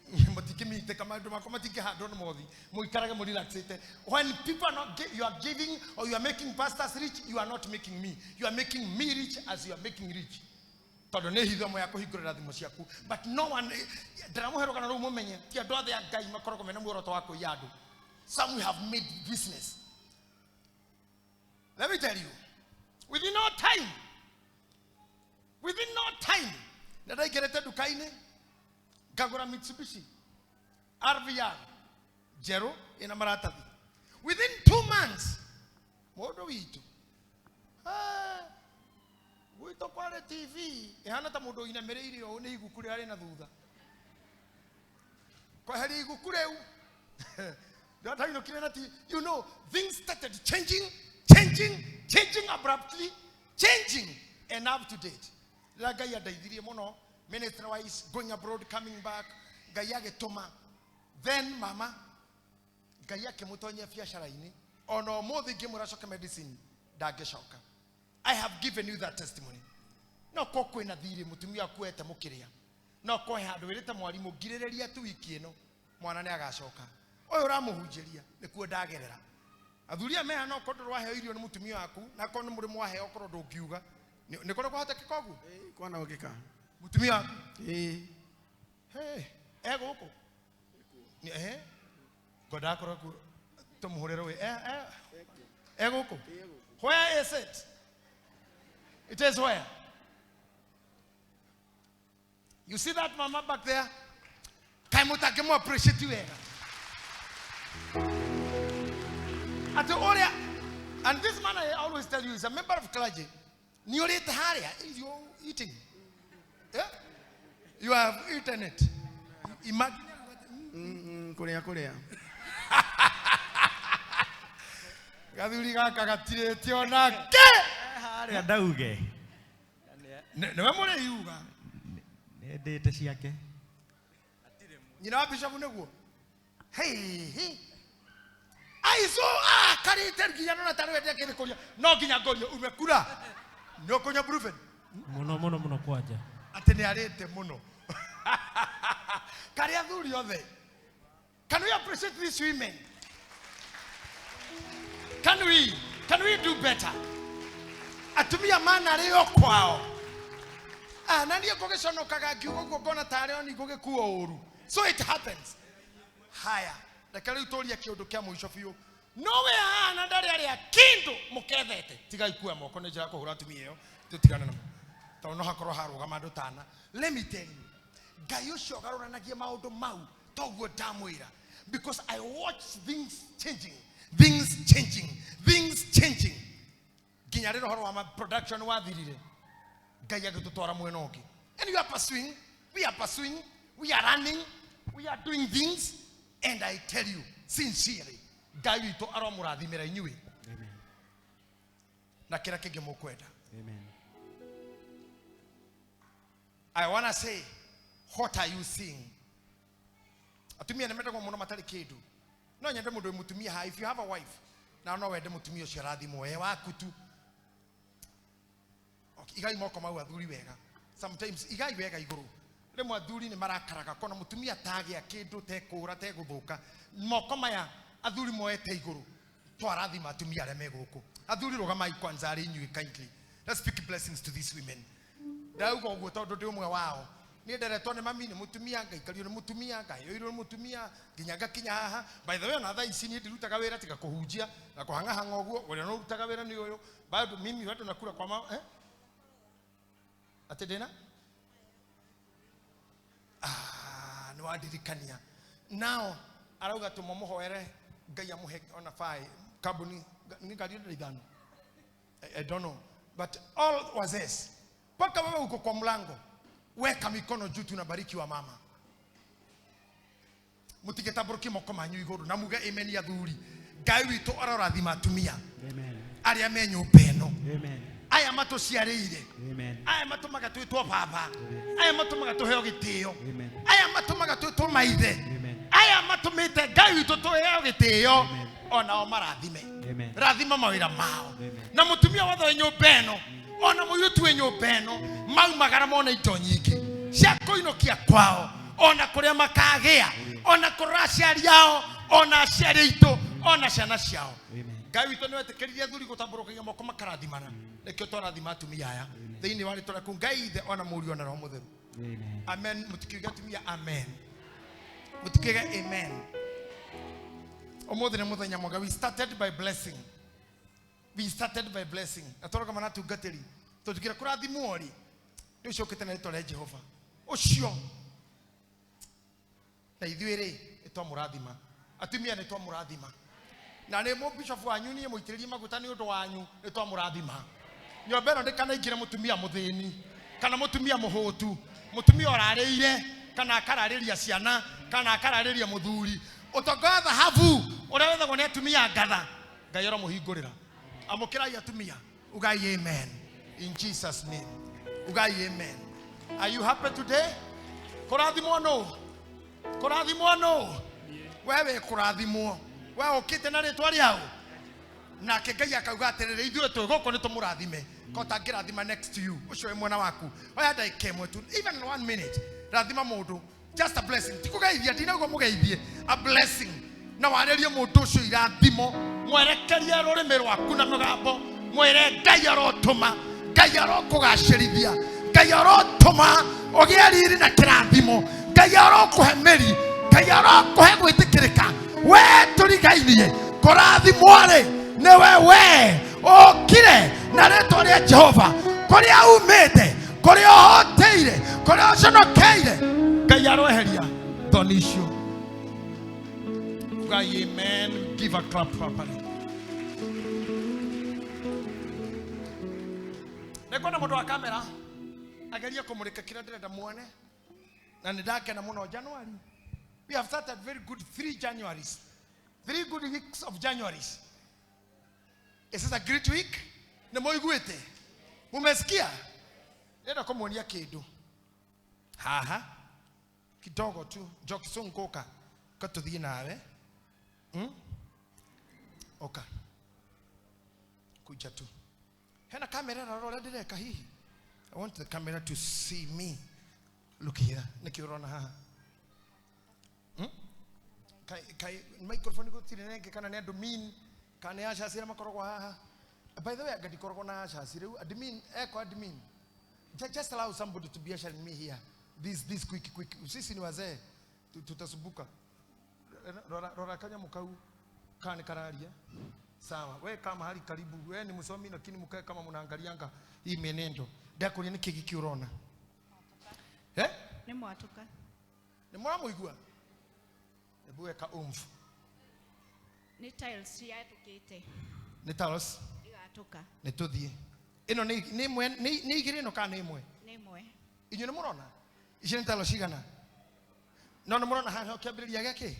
mũtingĩmĩitĩka, maũndũ makwa matingĩhandwo nĩ mũhothi. Mũikarage mũrelaxĩte. When people are not you are giving or you are making pastors rich, you are not making me. You are making me rich as you are making rich. Tondũ nĩ hitho ĩmwe ya kũhingũrĩra thimũ ciaku. But no one, ndĩramũhe rũgano rũu mũmenye, ti andũ othe a Ngai makoragwo mena muoroto wa kũiya andũ. Some we have made business. Let me tell you, within no time, within no time, na ndaingĩrĩte nduka-inĩ ngagũra Mitsubishi RVR njerũ ĩna maratathi. Within 2 months, mũndũ witũ, gwitũ kwarĩ TV ĩhana ta mũndũ ũinamĩrĩire ũũ nĩ iguku rĩrĩa rĩna thutha. Kweheria iguku rĩu, ndatainũkire na TV. You know, things started changing, changing, changing abruptly, changing and up to date. Rĩrĩa Ngai andeithirie mũno, ministry wise, going abroad, coming back, Ngai agĩtũma. Then mama, Ngai akĩmũtonyia biacara-inĩ. Ona ũmũthĩ ingĩmwĩra acoke medicine, ndangĩcoka. I have given you that testimony. No ko kwĩna thirĩ mũtumia akuete mũkĩrĩa. No ko he handũ wĩrĩte mwarimũ ngirĩrĩria tu wiki ĩno, mwana nĩ agacoka. Ũyũ ũramũhunjĩria nĩkuo ndagerera. Athuri aya meha no korwo ndũraheo irio nĩ mũtumia waku, na korwo nĩ mũrĩmũ waheo korwo ndũngiuga. Nĩ kũrĩ kwahotekeka ũguo? Ĩĩ, kwana ũngĩka. Mũtumia waku? Ĩĩ. Hey, e gũkũ? Nĩ, ehe. Ngwendaga korwo kuo tũmũhũrĩre ũyũ. E gũkũ? Where is it? It is where? You see that mama back there? Kaĩ mũtangĩmũ appreciate wega. Ati ũrĩa, and this man I always tell you is a member of clergy. Nĩ ũrĩte harĩa, you eating. Yeah? You have eaten it. Imagine. Kũrĩa, kũrĩa. Gathuri gaka gatirĩte onake. Harĩa ndauge. Nĩwe mũrĩiuga. Nĩndĩte ciake. Nyina wa bishop nĩguo? Hey, hey. Aico akarĩte nginya nona tarĩ wendete kĩndũ kũrĩa. No nginya ngũrie ume kura. Nĩ ũkũnyua Brufen? Mũno, mũno, mũno kwanja. Atĩ nĩ arĩte mũno. Karĩ athuri othe. Can we appreciate these women? Can we? Can we do better? Atumia manarĩo kwao. Na niĩ ngũgĩconokaga ngiuga ũguo ngona tarĩ o niĩ ngũgĩkua ũru. So it happens. Haya, reke rĩu tũrie kĩũndũ kĩa mũico biũ. No we haha na ndarĩ arĩa kĩndũ mũkethete. Tigai kuoya moko nĩ njĩra ya kũhũra atumia ĩyo, tũtigane namo. Tondũ no hakorwo harũgama andũ tana. Let me tell you. Ngai ũcio ũgarũranagia maũndũ mau toguo ndamwĩra, because I watch things changing, things changing, things changing nginya rĩrĩa ũhoro wa production wathirire, Ngai agĩtũtwara mwena ũngĩ. And we are pursuing, we are pursuing, we are running, we are doing things, and I tell you sincerely, Ngai witũ aromũrathimĩra inyuĩ na kĩrĩa kĩngĩ mũkwenda. Amen. I wanna say, what are you seeing? Atumia nĩ mendagwo mũno matarĩ kĩndũ. No nyende mũndũ wĩ mũtumia haha, if you have a wife, na no wende mũtumia ũcio arathimwo we waku tu. Okay, igai moko mau athuri wega. Sometimes igai wega igũrũ. Rĩmwe athuri nĩ marakaraga kona mũtumia tagĩa kĩndũ tekũra tegũthũka. Moko maya athuri moete igũrũ. Twarathima atumia arĩa me gũkũ. Athuri rũgamai kwanza arĩ inyuĩ kindly. Let's speak blessings to these women. Ndauga ũguo tondũ ndĩ ũmwe wao. Niĩ nderetwo nĩ mami nĩ mũtumia, ngaikario nĩ mũtumia, ngahĩũirwo nĩ mũtumia, nginya ngakinya haha. By the way, ona thaa ici niĩ ndirutaga wĩra tiga kũhunjia na kũhang'ahang'a ũguo. Ũrĩa ũrutaga wĩra nĩ ũyũ. Bado mimi bado nakula kwa mama, eh? Atĩ ndĩna? Ah, nĩ wandirikania. Nao arauga tũmũmũhoere Ngai amũhe ona baĩ kambuni nĩ ngari ndĩ ithano. I don't know. But all wazee, mpaka wewe uko kwa mlango, weka mikono juu, tunabariki wa mama. Mutigetabũrũkie moko manyu igũrũ na muge amen athuri. Ngai witũ arorathima atumia. Amen. Arĩa me nyũmba ĩno. Amen. Aya matũciarĩire. Amen. Aya matũmaga twĩtwo baba. Aya matũmaga tũheo gĩtĩo. Amen. Aya matũmaga twĩtwo maithe. Amen. Aya matũmĩte Ngai witũ tũheo gĩtĩo. Onao marathime. Amen. Rathima mawĩra mao. Amen. Na mũtumia wothe wĩ nyũmba ĩno, ona mũirĩtu wĩ nyũmba ĩno, maumagara mona indo nyingĩ cia kũinũkia kwao, ona kũrĩa makagĩa, ona kũrora aciari ao, ona aciari aitũ, ona ciana ciao. Ngai witũ nĩwetĩkĩririe athuri gũtambũrũkagia moko makarathimana. Nĩkĩo twarathima atumia aya thĩinĩ wa rĩtwa rĩaku Ngai Ithe ona Mũriũ ona Roho Mũtheru. Amen. Amen. Mũtikiuge atumia amen. Mũtikiuge amen. Ũmũthĩ nĩ mũthenya mwega. We started by blessing. We started by blessing. Na tũrũgama na atungatĩri tũtigire kũrathimwo rĩ, nĩ ũcio ũkĩte na rĩtwa rĩa Jehova ũcio na ithuĩ rĩ nĩ twamũrathima. Atumia nĩ twamũrathima. Na nĩ mũbishop wanyu niĩ mũitĩrĩrie maguta nĩ ũndũ wanyu nĩ twamũrathima. Nyũmba ĩno ndĩkanaingĩre mũtumia mũthĩni kana mũtumia mũhũtu, mũtumia ũrarĩire kana akararĩria ciana kana akararĩria mũthuri. Ũtonga wa thahabu ũrĩa wethagwo nĩ atumia ngatha, Ngai aromũhingũrĩra. Amũkĩrai atumia, ugai amen in Jesus name. Ugai amen. Are you happy today? Kũrathimwo nũ? Kũrathimwo nũ? We wĩ kũrathimwo. We ũkĩte na rĩtwa rĩao. Nake Ngai akauga atĩrĩrĩ, ithuĩ twĩ gũkũ nĩ tũmũrathime. Ko tangĩrathima next to you, ũcio wĩ mwena waku. Oya ndagĩka ĩmwe tu, even 1 minute. Rathima mũndũ. Just a blessing. Ti kũgeithia, ndinauga mũgeithie. A blessing. Na warĩrie mũndũ ũcio irathimo. Mwerekerie rũrĩmĩ rwaku na mũgambo. Mwĩre Ngai arotũma, Ngai arokũgacĩrithia, Ngai arotũma ũgĩe riri na kĩrathimo, Ngai arokũhe mĩri, Ngai arokũhe gwĩtĩkĩrĩka. We tũrigainie kũrathimwo rĩ nĩwe we ũkire na rĩtwa rĩa Jehova, kũrĩa umĩte, kũrĩa ũhoteire, kũrĩa ũconokeire, Ngai aroeheria thoni icio. Ugai amen. Give a clap properly. Nĩngwenda mũndũ wa kamera agerie kũmũrĩka kĩrĩa ndĩrenda muone, na nĩ ndakena mũno. January, we have started very good 3 Januaries, 3 good weeks of Januaries. Is this a great week? Nĩ mũiguĩte? Mumesikia? Ndĩrenda kũmuonia kĩndũ haha kidogo tu. Njoki sunguka katũthiĩ nawe. Oka kuja tu. Hena kamera ĩrarora ũrĩa ndĩreka hihi. I want the camera to see me. Look here. Nĩkĩ ũrona haha? Kai microphone gũtirĩ nenge kana nĩ admin kana nĩ ushers arĩa makoragwo haha. By the way, anga ndikoragwo na ushers rĩu. Admin, eko admin. Just allow somebody to be ushering me here. This quick quick. Sisi ni wazee. Tutasumbuka. Rora kanyamũ kau kana nĩ kararia. Sawa, we kama hali karibu, we ni msomi lakini mkae kama mnaangalianga hii mienendo. Ndakũria nĩ kĩĩ gĩkĩ ũrona? Eh? Nĩ mwatũka. Nĩ mũramũigua? Hebu weka umfu. Nĩ tiles yatũkĩte. Nĩ tiles Igatũka. Nĩ tũthiĩ. Ĩno nĩ ĩmwe, nĩ igĩrĩ ĩno kana nĩ ĩmwe? Nĩ ĩmwe. Inyuĩ nĩ mũrona? Ici nĩ tiles cigana? No nĩ mũrona haha kĩambĩrĩria gĩa kĩ?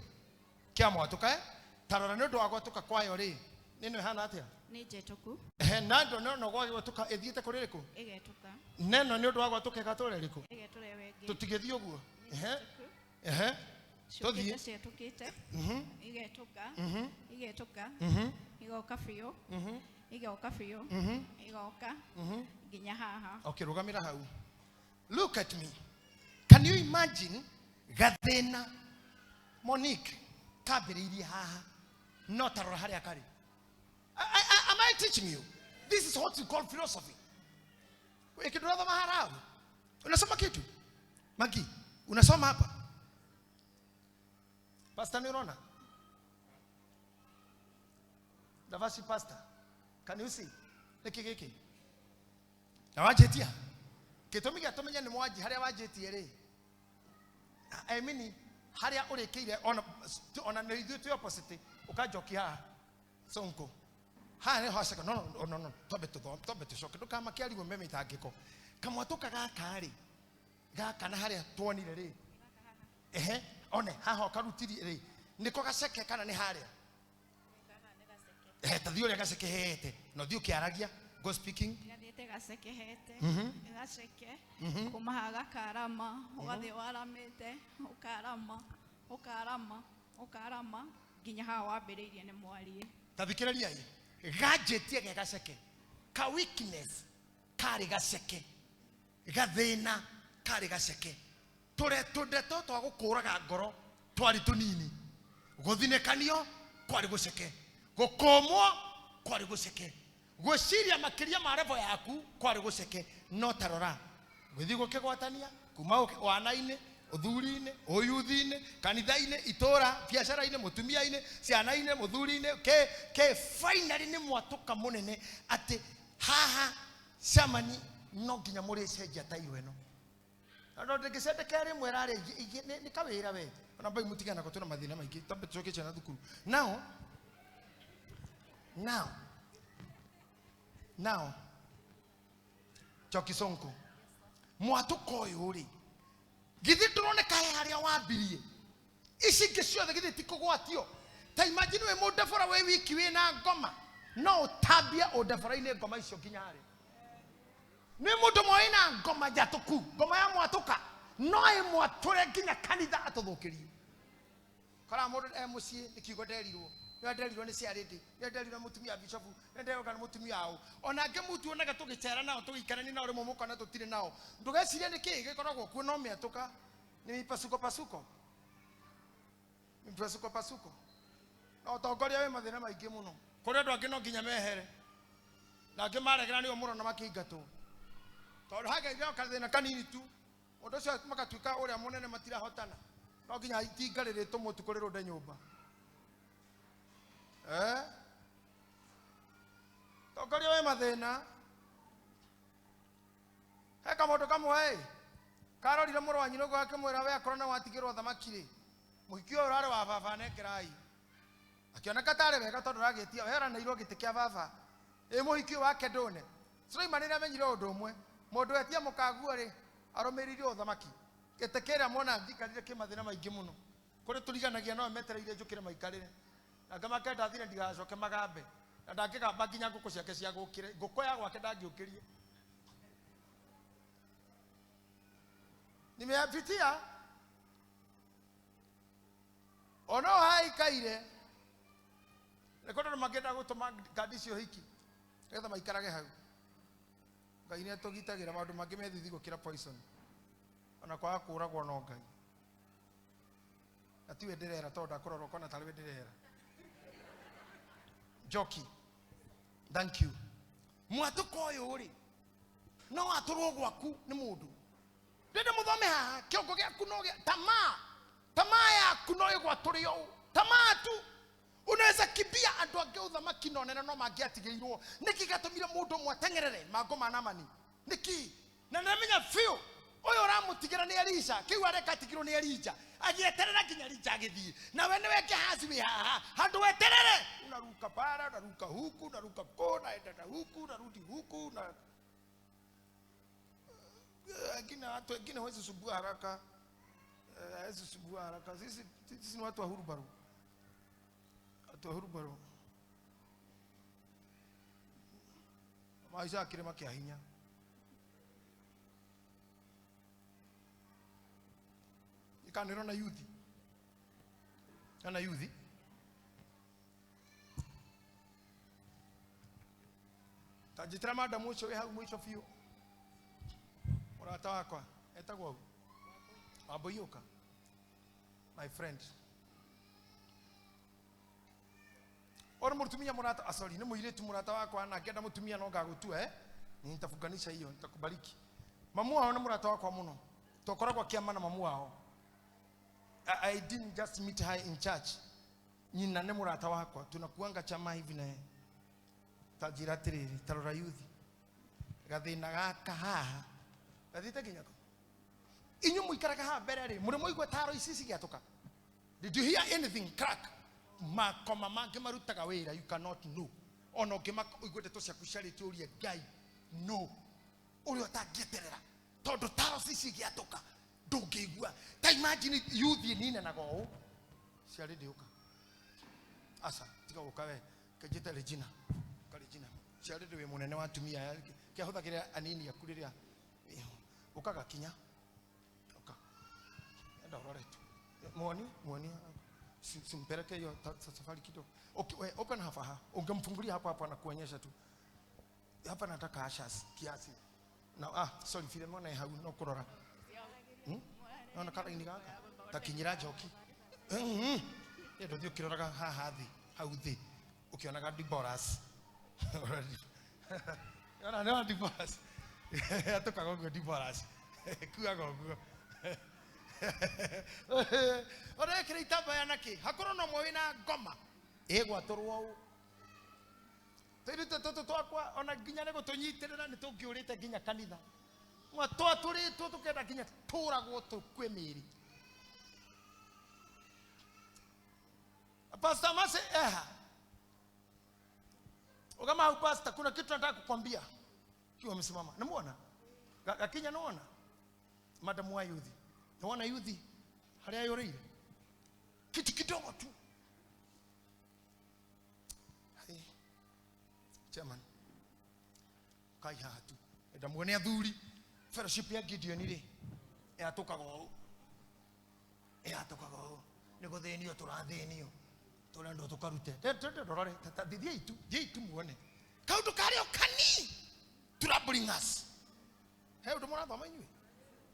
Kĩa mwatũka, eh? Ta rora nĩ ũndũ wa gwatũka kwayo rĩ, nĩ ĩno ĩhana atĩa? Nĩ njetũku. Ehe, na ndona no gwatũka ĩthiĩte kũrĩ rĩkũ? Ĩgetũka. Neno nĩ ũndũ wa gwatũka ĩgatũra rĩkũ? Ĩgetũra ĩyo ĩngĩ. Tũtigĩthiĩ ũguo. Ehe. Ehe. Ciũkĩte cietũkĩte. Igetũka. Igetũka. Igoka biũ. Igoka biũ. Igoka. Nginya haha. Okay, rũgamĩra hau. Look at me. Can you imagine gathĩna Monique kambĩrĩirie haha no ta rora harĩa karĩ. Am I teaching you? This is what you call philosophy. Wiki ndũrathoma harau. Unasoma kitu? Magi, unasoma hapa? Pastor nĩ ũrona? Davasi pastor. Can you see? Nĩkĩ gĩkĩ? Na wanjĩtia? Gĩtũmi gĩa tũmenye nĩ mwanji harĩa wanjĩtie rĩ. I mean harĩa ũrĩkĩire ona nĩ ithuĩ twĩ opposite ũkanjokia haha. Sonko. Haha nĩho haceka. No no no twambe tũthome, twambe tũcoke ndũkamakie arigwo me mĩtangĩko. Kamwatũka gaka rĩ, gaka na harĩa tuonire rĩ. Ehe, one haha ũkarutirie rĩ. Nĩko gaceke kana nĩ harĩa? Ehe, ta thiĩ ũrĩa gacekehete. Na ũthiĩ ũkĩaragia. Go speaking. Gathiĩte gacekehete. Gaceke. Kuma haha gakarama, ũgathiĩ waramĩte, ũkarama, ũkarama, ũkarama nginya haha wambĩrĩirie nĩ mwariĩ. Ta thikĩrĩriai. Ganjĩtie ge gaceke. Ka weakness karĩ gaceke. Gathĩna karĩ gaceke. Tũrĩa tũndeto twa gũkũraga ngoro twarĩ tũnini. Gũthinĩkanio kwarĩ gũceke. Gũkũmwo kwarĩ gũceke. Gwĩciria makĩria ma level yaku kwarĩ gũceke. No ta rora. Gũthiĩ gũkĩgwatania kuma wana-inĩ, ũthuri-inĩ, ũyuthi-inĩ, kanitha-inĩ, itũra, biacara-inĩ, mũtumia-inĩ, ciana-inĩ, mũthuri-inĩ, ke finally nĩ mwatũka mũnene atĩ haha camani no nginya mũrĩcenjia tairo ĩno. No ndĩngĩcendekea rĩmwe rarĩ nĩ kawĩra we. Ona mbai mũtigana ko twĩna mathĩna maingĩ, twambe tũcokie ciana thukuru. Now, Njoki Sonko, mwatũka ũyũ rĩ, githĩ ndũroneka he harĩa wambirie? Ici ingĩ ciothe githĩ ti kũgwatio? Ta imagine wĩ mũndebora wĩ wiki wĩna ngoma, no ũtambie ũndebora-inĩ ngoma icio nginya harĩa. Nĩ mũndũ ũmwe wĩna ngoma njatũku, ngoma ya mwatũka, no ĩmwatũre nginya kanitha atũthũkĩrie. Kora mũndũ e mũciĩ nĩ kiugo nderirwo. Nĩ nderirwo nĩ ciarĩndĩ, nĩ nderirwo mũtumia wa bishofu, nĩ nderirwo kana mũtumia wao. Ona angĩ mũtuonaga tũgĩcera nao, tũgĩikarania nao rĩmwe mũkona tũtirĩ nao. Ndũgecirie nĩ kĩĩ gĩkoragwo kuo no mĩatũka, nĩ mipasuko pasuko. Mipasuko pasuko. Na ũtongoria wĩ mathĩna maingĩ mũno. Kũrĩ andũ angĩ no nginya mehere. Na angĩ maregera nĩo mũrona makĩingatwo. Tondũ hagĩire o kathĩna kanini tu, mũndũ ũcio magatuĩka ũrĩa mũnene matirahotana. No nginya itinga rĩrĩtũmwo ũtukũ rĩrũnde nyũmba. Eh? Tongoria wĩ mathĩna. He kamũndũ kamwe ĩ, karorire mũrũ wa nyina ũguo akĩmwĩra we akorwo nĩ watigĩrwo thamaki rĩ, mũhiki ũyũ ũrarĩ wa baba nengerai. Akĩoneka tarĩ wega tondũ ũragĩtia, we ũraneirwo gĩtĩ kĩa baba. Ĩ mũhiki ũyũ wake ndũne. Suleiman nĩ amenyire ũndũ ũmwe, mũndũ etia mũkaguo rĩ, arũmĩrĩire ũthamaki. Gĩtĩ kĩrĩa mwona njikarire kĩ mathĩna maingĩ mũno. Kũrĩ tũriganagia no metereire njũkĩre maikarĩre. Na ngama kenda thire ndigacoke magambe. Na ndangĩgamba nginya ngũkũ ciake cia gũkĩre. Ngũkũ ya gwake ndangĩũkĩria. Nimeyapitia. Ono haikaire. Nĩ kũndũ andũ mangĩenda gũtũma kandi icio hiki. Nĩgetha maikarage hau. Ngai nĩ atũgitagĩra maũndũ mangĩ me thithi gũkĩra poison. Ona kwaga kũragwo no Ngai. Na tiwe ndĩrera tondũ ndakũrora ũkona tarĩ we ndĩrera. Njoki. Thank you. Mwatũka ũyũ rĩ, no watũrwo gwaku nĩ mũndũ. Ndĩrenda mũthome haha, kĩongo gĩaku no gĩa tamaa. Tamaa yaku no ĩgwatũre ũũ. Tamaa tu. Unaweza kimbia andũ angĩ ũthamaki no nene no mangĩatigĩirwo. Nĩkĩ gĩatũmire mũndũ ũmwe ateng'erere mangũ ma Naamani? Nĩkĩ? Na nĩamenya biũ Ũyũ ũramũtigĩra nĩ Elisha, kĩu areka atigĩrwo nĩ Elija. Agĩeterera nginya Elija agĩthiĩ. Nawe nĩwe Gehazi wĩ haha, handũ weterere. Unaruka bara, unaruka huku, unaruka kona, enda huku, unarudi huku na wengine watu wengine hawezi subua haraka. Hawezi subua haraka. Sisi ni watu wa hurubaru. Watu wa hurubaru. Maisha kirima kia hinya. Ikanirona yuthi. Kana yuthi. Tajitira madam ucio wi hau mwico biũ. Mũrata wakwa etagwo Wambũi, my friend. Oro mũtumia mũrata, sorry, nĩ mũirĩtu mũrata wakwa na ngĩenda mũtumia no ngagũtua nitafunganisha hiyo, nitakubariki. Mamu wao nĩ mũrata wakwa mũno. Twakoragwo kĩama na mamu wao. I didn't just meet her in church. Nyina nĩ mũrata wakwa, tunakuanga chama hivi na yeye. Tajira atĩrĩrĩ, tarora yuthi. Gathĩna gaka haha. Gathiĩte nginya kũ? Inyuĩ mũikaraga haha mbere rĩ, mũrĩ mwaigua taro ici cigĩatũka? Did you hear anything crack? Makoma mangĩ marutaga wĩra, you cannot know. Ona ũngĩmaka ũigue ndeto ciaku ciarĩtio ũrie Ngai, no. Ũrĩa ũtangĩeterera. Tondũ taro ici cigĩatũka, ndũngĩigua. Ta imagine youth ĩninanaga ũũ. Ciarĩ ndĩũka. Aca, tiga gũka we. Kenjĩte Regina. Ka Regina. Ciarĩ ndĩ wĩ mũnene wa atumia aya. Kĩahũthagĩra anini aku rĩrĩa ũkaga kinya. Ũka. Enda ũrore tu. Muoni. Simpeleke hiyo safari kidogo. Okay, we, open hapa ha. Ungemfungulia hapo hapo anakuonyesha tu. Hapa nataka ashes kiasi. Na sorry Filemona hau no kurora. Naona kara ini gaka. Takinyira njoki. Ye ndothi ukiroraga haha thi, hau thi. Ukionaga Deborahs. Ona no Deborahs. Atukaga uguo Deborahs. Kuaga uguo. Orekire itambaya naki hakorwo no mwe wina ngoma ĩgwatũrwo ũũ tũirĩtu tũtũ twakwa ona nginya nĩ gũtũnyitĩrĩra nĩ tũngĩũrĩte nginya kanitha twatũrĩtwo tũkenda nginya tũragwo tũkue mĩĩrĩ. Pastor Mase eha ukama hau pastor, kuna kitu nataka kukwambia. Kiwa amesimama namuona Gakinya, naona madamu wa yuthi, naona yuthi haria yũrĩire kitu kidogo tu. Hey, chairman kai haha tu enda muone athuri fellowship ya Gideon rĩ yatũkaga ũũ, yatũkaga ũũ nĩ gũthĩnio tũrathĩnio tũrendwo tũkarute ndorore thiĩi tu muone kaũndũ karĩ o kani troubling us. He ũndũ mũrathoma inyuĩ?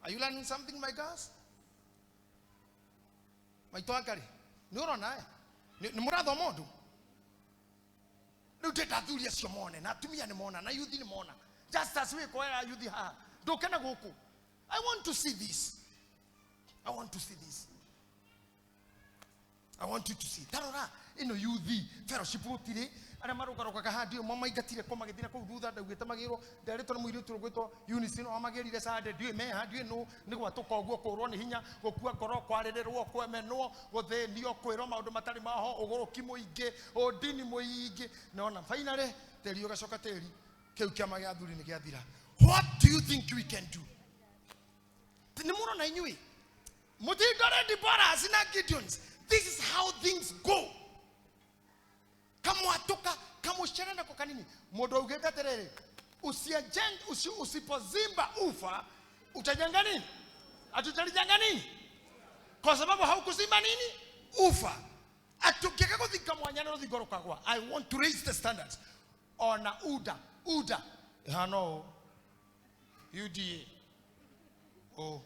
Are you learning something, my girls? Maitũ anga rĩ, nĩ ũrona nĩ mũrathoma ũndũ? Rĩu ndĩrenda athuri acio mone, na atumia nĩ mona, na yuthi nĩ mona. Just as we koera yuthi haha, ndũke na gũkũ. I want to see this. I want to see this. I want you to see. Tarora, ĩno yuthi fellowship gũtirĩ arĩa marũgarũgaga haha ndiũĩ mamaingatire kũ magĩthiĩ na kũu thutha ndaugĩte magĩrwo nderĩtwo nĩ mũirĩtu ũgwĩtwo Eunice no amagĩrire Sunday ndiũĩ meha ndiũĩ nũ nĩ gwatũka ũguo kũrwo nĩ hinya gũkua ngoro kwarĩrĩrwo kwemenwo gũthĩnio kwĩrwo maũndũ matarĩ maho ũgũrũki mũingĩ ũndini mũingĩ nona finally tĩri ũgacoka tĩri kĩu kĩama gĩa athuri nĩ gĩathira. What do you think we can do? Nĩ mũrona inyuĩ mũtindore Deborahs na Gideons. This is how things go. Kamwatuka kamuchere nako kanini mundu augite atiriri usipozimba ufa utajenga nini? Atutalijenga nini? Kwa sababu haukuzimba nini? Ufa. Atukeka kuthinga mwanya na ruthingo rukagwa. I want to raise the standards. Ona uda hano UDA o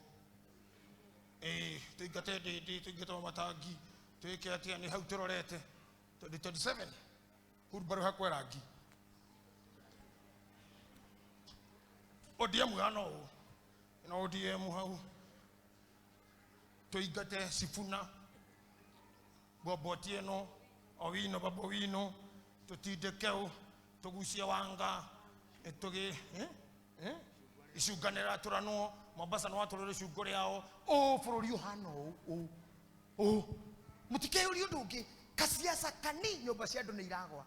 tuingate ndi tuingate matangi twike atia ni hau turorete 2027 hurbaru hakwe rangi ODM hano na ODM hau tuingate Sifuna Bobo Otieno Owino Babu Owino tutindike tugucie wanga tugi icunganira turanwo Mombasa nĩ watũrĩre icungwa rĩao. Ũ bũrũri ũhana ũũ ũũ ũũ. Mũtikeyũrie ũndũ ũngĩ. Kasiasa kani nyũmba cia andũ nĩ iragwa.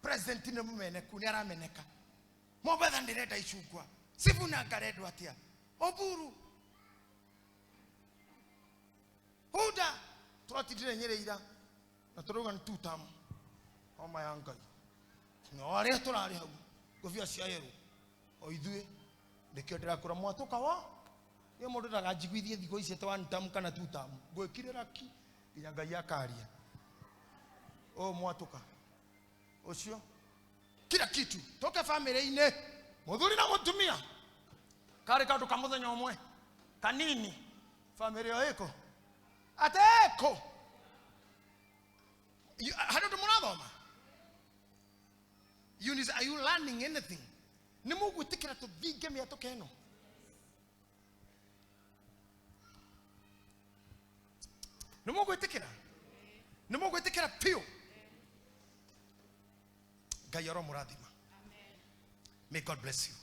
President nĩ mũmeneku, nĩ arameneka. Mombatha ndĩrenda icungwa. Sifuna ngarendwo atĩa? Oburu. Huda tũratindire Nyĩrĩ ira na tũrauga nĩ two term. Homa ya Ngai. Na arĩa tũrarĩ hau ngobia cia yerũ o ithuĩ nĩkĩo ndĩrakũra mwatũka wa niĩ mũndũ ndakanjiguithie thikũ ici atĩ one term kana two term. Ngwĩkirĩra ki nginya Ngai akaria. Ũyũ mwatũka ũcio kila kitu toke family-inĩ mũthuri na mũtumia karĩ kaũndũ ka mũthenya ũmwe kanini family ĩyo ĩkũ ateko harĩ ũndũ mũrathoma. Eunice, are you learning anything? Nĩ mũgwĩtĩkĩra tũthinge mĩatũka ĩno? Nĩ mũgwĩtĩkĩra? Nĩ mũgwĩtĩkĩra piũ? Ngai aromũrathima. May God bless you.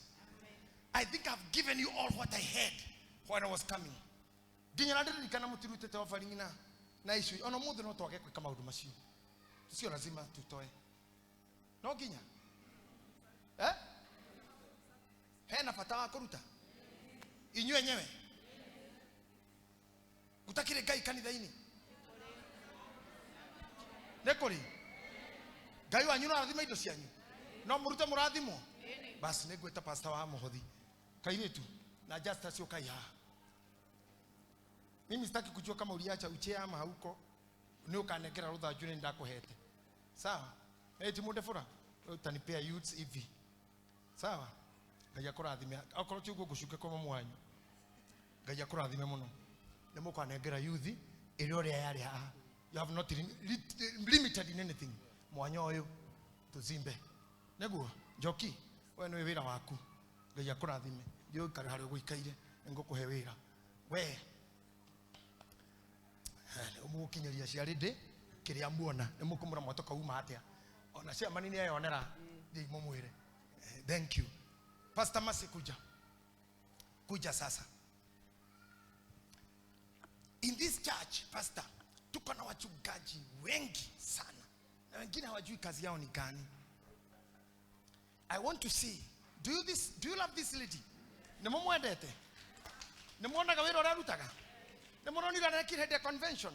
I think I've given you all what I had when I was coming. Nginya na ndirikana mũtirutĩte offering na icio ona mũthĩ no twage gwĩka maũndũ macio. Sio lazima tutoe. No nginya. Eh? Hena bata wa kũruta? Inyuĩ enyewe. Gũtakĩrĩ Ngai kanitha-inĩ? Nĩ kũrĩ? Ngai wanyu no arathima indo cianyu? No mũrute mũrathimwo? Basi nĩ ngwĩta pastor wa mũhothi. Kairĩtu na Justus ũkai haha. Mimi sitaki kujua kama uliacha uchea ama hauko. Nĩ ũkanengera rũthanju nĩ ndakũhete. Sawa? Eti munde fura utanipea youths hivi. Sawa? Ngai akũrathime. Okorwo ti ũguo ngũcuke kwa mamu wanyu. Ngai akũrathime mũno. Nĩ mũkanengera youth ĩrĩa ũrĩa yarĩ haha. You have not limited in anything. Mwanya ũyũ tũzimbe. Nĩguo Njoki, we nĩ wĩra waku. Ngai akũrathime. Thiĩ ũikare harĩa ũgũikaire, nĩngũkũhe wĩra. We mũgũkinyĩria ciarĩ ndĩ kĩrĩa muona nĩ mũkũmũra mwatoka uma atĩa. Ona ciamani nĩ eyonera, thiĩ mũmwĩre. Thank you. Pastor Mercy, kuja. Kuja sasa. In this church, pastor, tuko na wachungaji wengi sana. Na wengine hawajui kazi yao ni gani. I want to see. Do you love this lady? Nĩ mũmwendete? Nĩ muonaga wĩra ũrĩa arutaga? Nĩ mũronire arekire hĩndĩ ya convention?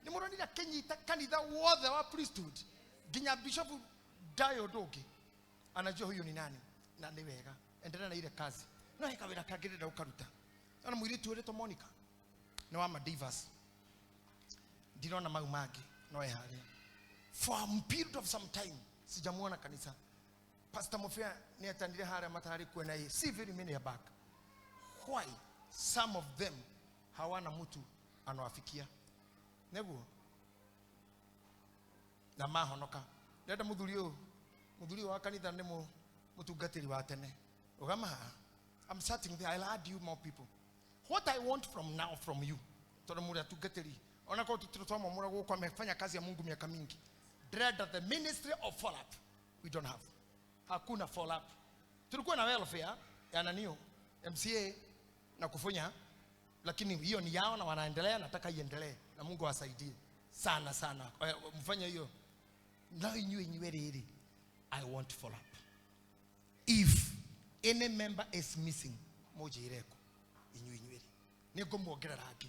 Nĩ mũronire akĩnyita kanitha wothe wa priesthood? Nginya bishop ndayo ũndũ ũngĩ. Anajua huyu ni nani na nĩ wega. Endelea na ile kazi. No he kawĩra kangĩ ndĩrenda ũkaruta. Ona mũirĩtu ũrĩtwo Monica nĩ wa Madivas. Ndirona mau mangĩ no e harĩa. For a period of some time sijamuona kanitha. Pastor Mofia nĩ etanire harĩa matarĩ kuo na see very many are back. Why some of them hawana mtu anawafikia? Neguo na mahonoka. Ndenda muthuri ũyũ, muthuri wa kanitha nĩ mũtungatĩri wa tene. Ũgama haha. I'm starting there. I'll add you more people. What I want from now from you, tondũ mũrĩ atungatĩri, ona korwo tũtirĩ twamwamũra gũkũ, amefanya kazi ya Mungu miaka mingi. Dread the ministry of follow up. We don't have. Hakuna follow up. Tulikuwa na welfare ya nanio MCA na kufunya, lakini hiyo ni yao na wanaendelea, nataka iendelee na Mungu awasaidie sana sana. Mfanye hiyo. Na inyuĩ inyuĩ rĩrĩ, I want follow up. If any member is missing, mũnjĩre kũ inyuĩ inyuĩ rĩ. Nĩ ngũmuongerera angĩ.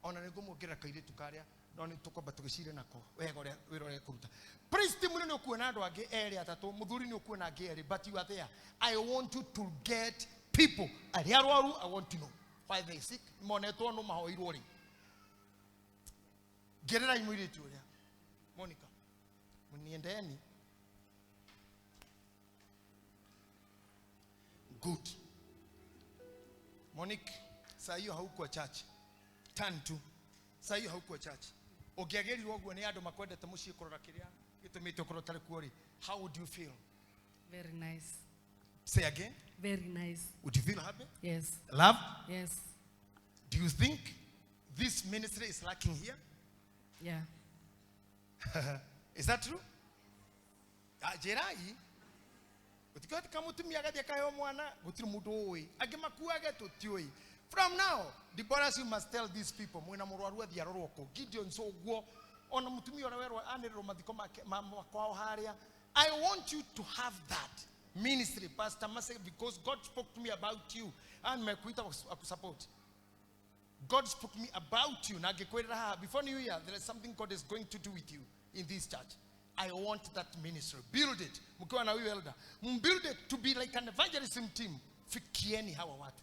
Ona nĩ ngũmuongerera kairĩtu karĩa, no nĩ tũkwamba tũgĩcire nako wega ũrĩa wĩra ũrĩa ekũruta. Praise team nĩ ũkuona andũ angĩ erĩ atatũ, mũthuri nĩ ũkuona angĩ erĩ, but you are there. I want you to get people. Arĩa arwaru, I want to know why they sick. Monetwo no mahoirwo rĩ. Ngererai mũirĩtu ũrĩa. Monica, mniendeeni. Good. Monique, saa hiyo haukuwa church. Turn to. Saa hiyo haukuwa church. Ũngĩagĩrirwo ũguo nĩ andũ makwendete mũciĩ kũrora kĩrĩa gĩtũmĩte ũkorwo ũtarĩ kuo rĩ, how would you feel? Very nice. Say again. Very nice. Would you feel happy? Yes. Love? Yes. Do you think this ministry is lacking here? Yeah. Is that true? Jerai. Gutikotika mutumia agathie akaheo mwana, gutiri mundu ui. Angĩ makuage tutiui. From now, Deborah, you must tell these people, mwina mũrwaru athiĩ arorwo kũ. Gideon so ũguo, ona mũtumia ũrĩa werwo anĩrĩrwo mathiko make ma kwao harĩa. I want you to have that ministry, Pastor Mase, because God spoke to me about you. And mekuita akusupport. God spoke to me about you. Na ngĩkwĩrĩra haha, before New Year, there is something God is going to do with you in this church. I want that ministry. Build it. Mkiwa na huyu elder. Build it to be like an evangelism team. Fikieni hawa watu.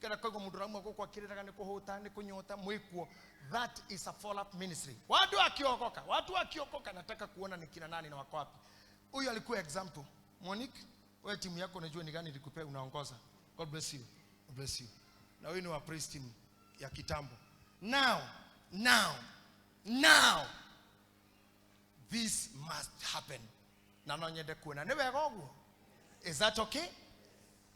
Kera kwa mundu ramu kwa kiriraga ni kuhuta ni kunyota mwikuo. That is a follow-up ministry. Watu wakiokoka, watu wakiokoka, nataka kuona ni kina nani na wako wapi. Huyu alikuwa example. Monique, wewe timu yako unajua ni gani ilikupea unaongoza. God bless you. God bless you. Na huyu ni wa praise team ya kitambo. Now, now, now this must happen. Na no nyende kuona. Ni wega ũguo? Is that okay?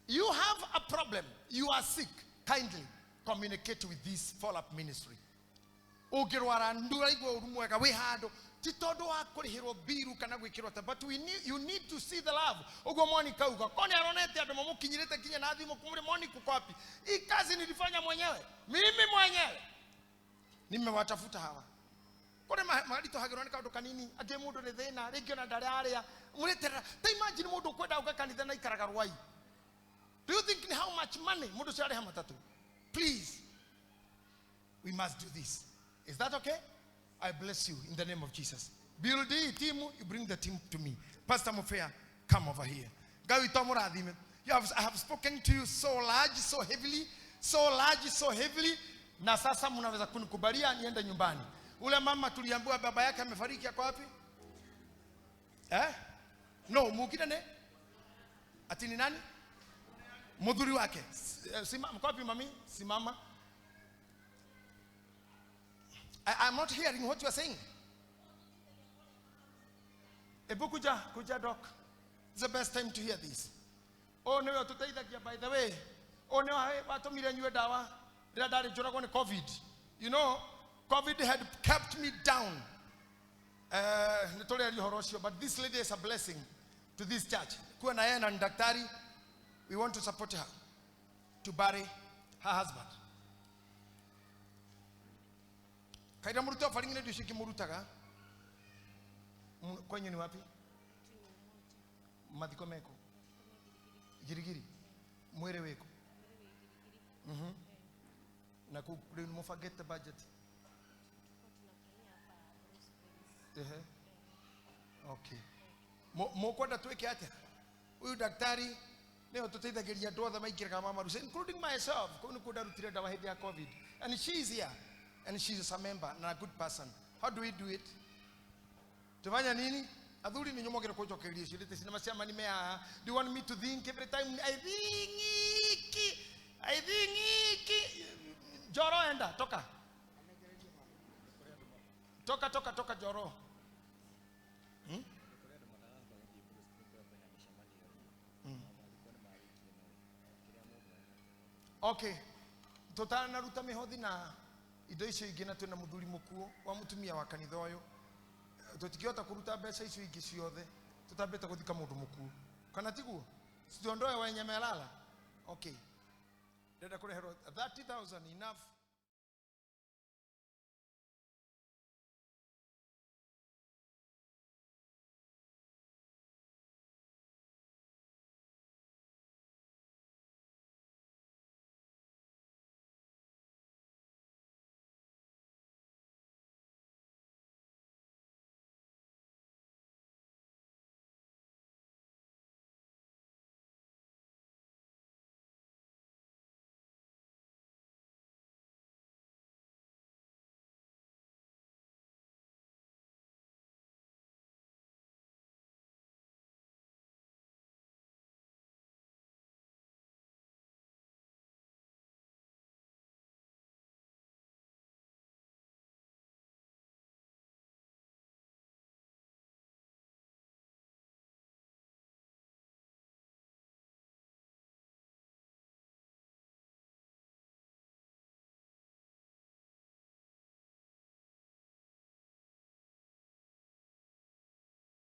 You have a problem. You are sick. Kindly communicate with this follow-up ministry. Ũngĩrwara ndũraigua ũru mwega wĩ handũ ti tondũ wa kũrĩhĩrwo biru kana gwĩkĩrwo ta, but we need, you need to see the love. Ũguo Monica auga koni aronete andũ mamũkinyĩrĩte kinya na thimũ kumũrĩ Monica uko wapi? Hii kazi nilifanya mwenyewe, mimi mwenyewe nimewatafuta hawa. Kore maritũhagĩrwo nĩ kaũndũ kanini, angĩ mũndũ nĩ thĩna, rĩngĩ ona ndararĩa mũrĩterera. Ta imagine mũndũ ũkwenda gũka kanitha na aikaraga Rwai. Do you think how much money mũndũ ũcio arĩha matatũ? Please, we must do this. Is that okay? I bless you in the name of Jesus. Build the team, you bring the team to me. Pastor Mofea, come over here. Ngai witũ amũrathime. I have spoken to you so large, so heavily, so large, so heavily. Na sasa mnaweza kunikubalia niende nyumbani. Ule mama tuliambiwa baba yake amefariki, ako wapi? Eh? No, mukire ne? Ati ni nani? Mudhuri wake. Simama, mko wapi mami? Simama. I'm not hearing what you are saying. Ebu kuja, kuja doc. It's the best time to hear this. Oh, no, tuteithagia by the way. Oh, no, watumire nyue dawa. Rĩrĩa ndarĩ njũragwo nĩ COVID. You know, COVID had kept me down. Nĩ tũrĩaria ũhoro ũcio, but this lady is a blessing to this church. Kuwa na yeye na ni daktari, we want to support her to bury her husband. Kaira muruto faringine ndio shiki murutaga. Kwenyu ni wapi? Mathiko meko. Girigiri. Mwere weko. Na ku mufagete budget. Ehe. Okay. Mukwenda twike atia? Huyu daktari nĩwe tũteithagĩria andũ othe maingĩraga mama including myself. Kũu nĩkuo ndarutire ndawa hĩndĩ ya COVID. And she is here. And she is a member and a good person. How do we do it? Tufanya nini? Athuri ni nyumogere kujokeria ciurite cinema cia mani mea. Do you want me to think every time? I think Joro enda toka. Toka toka toka Joro. Okay. Tutanaruta mihothi na indo icio ingĩ na twĩna mũthuri mũkuũ wa mũtumia wa kanitha ũyũ. Tũtingĩhota kũruta mbeca icio ingĩ ciothe tũtambĩte gũthika mũndũ mũkuũ, kana tiguo? Sitiondoe wenye melala. Okay, ndĩrenda kũreherwo 30,000 enough.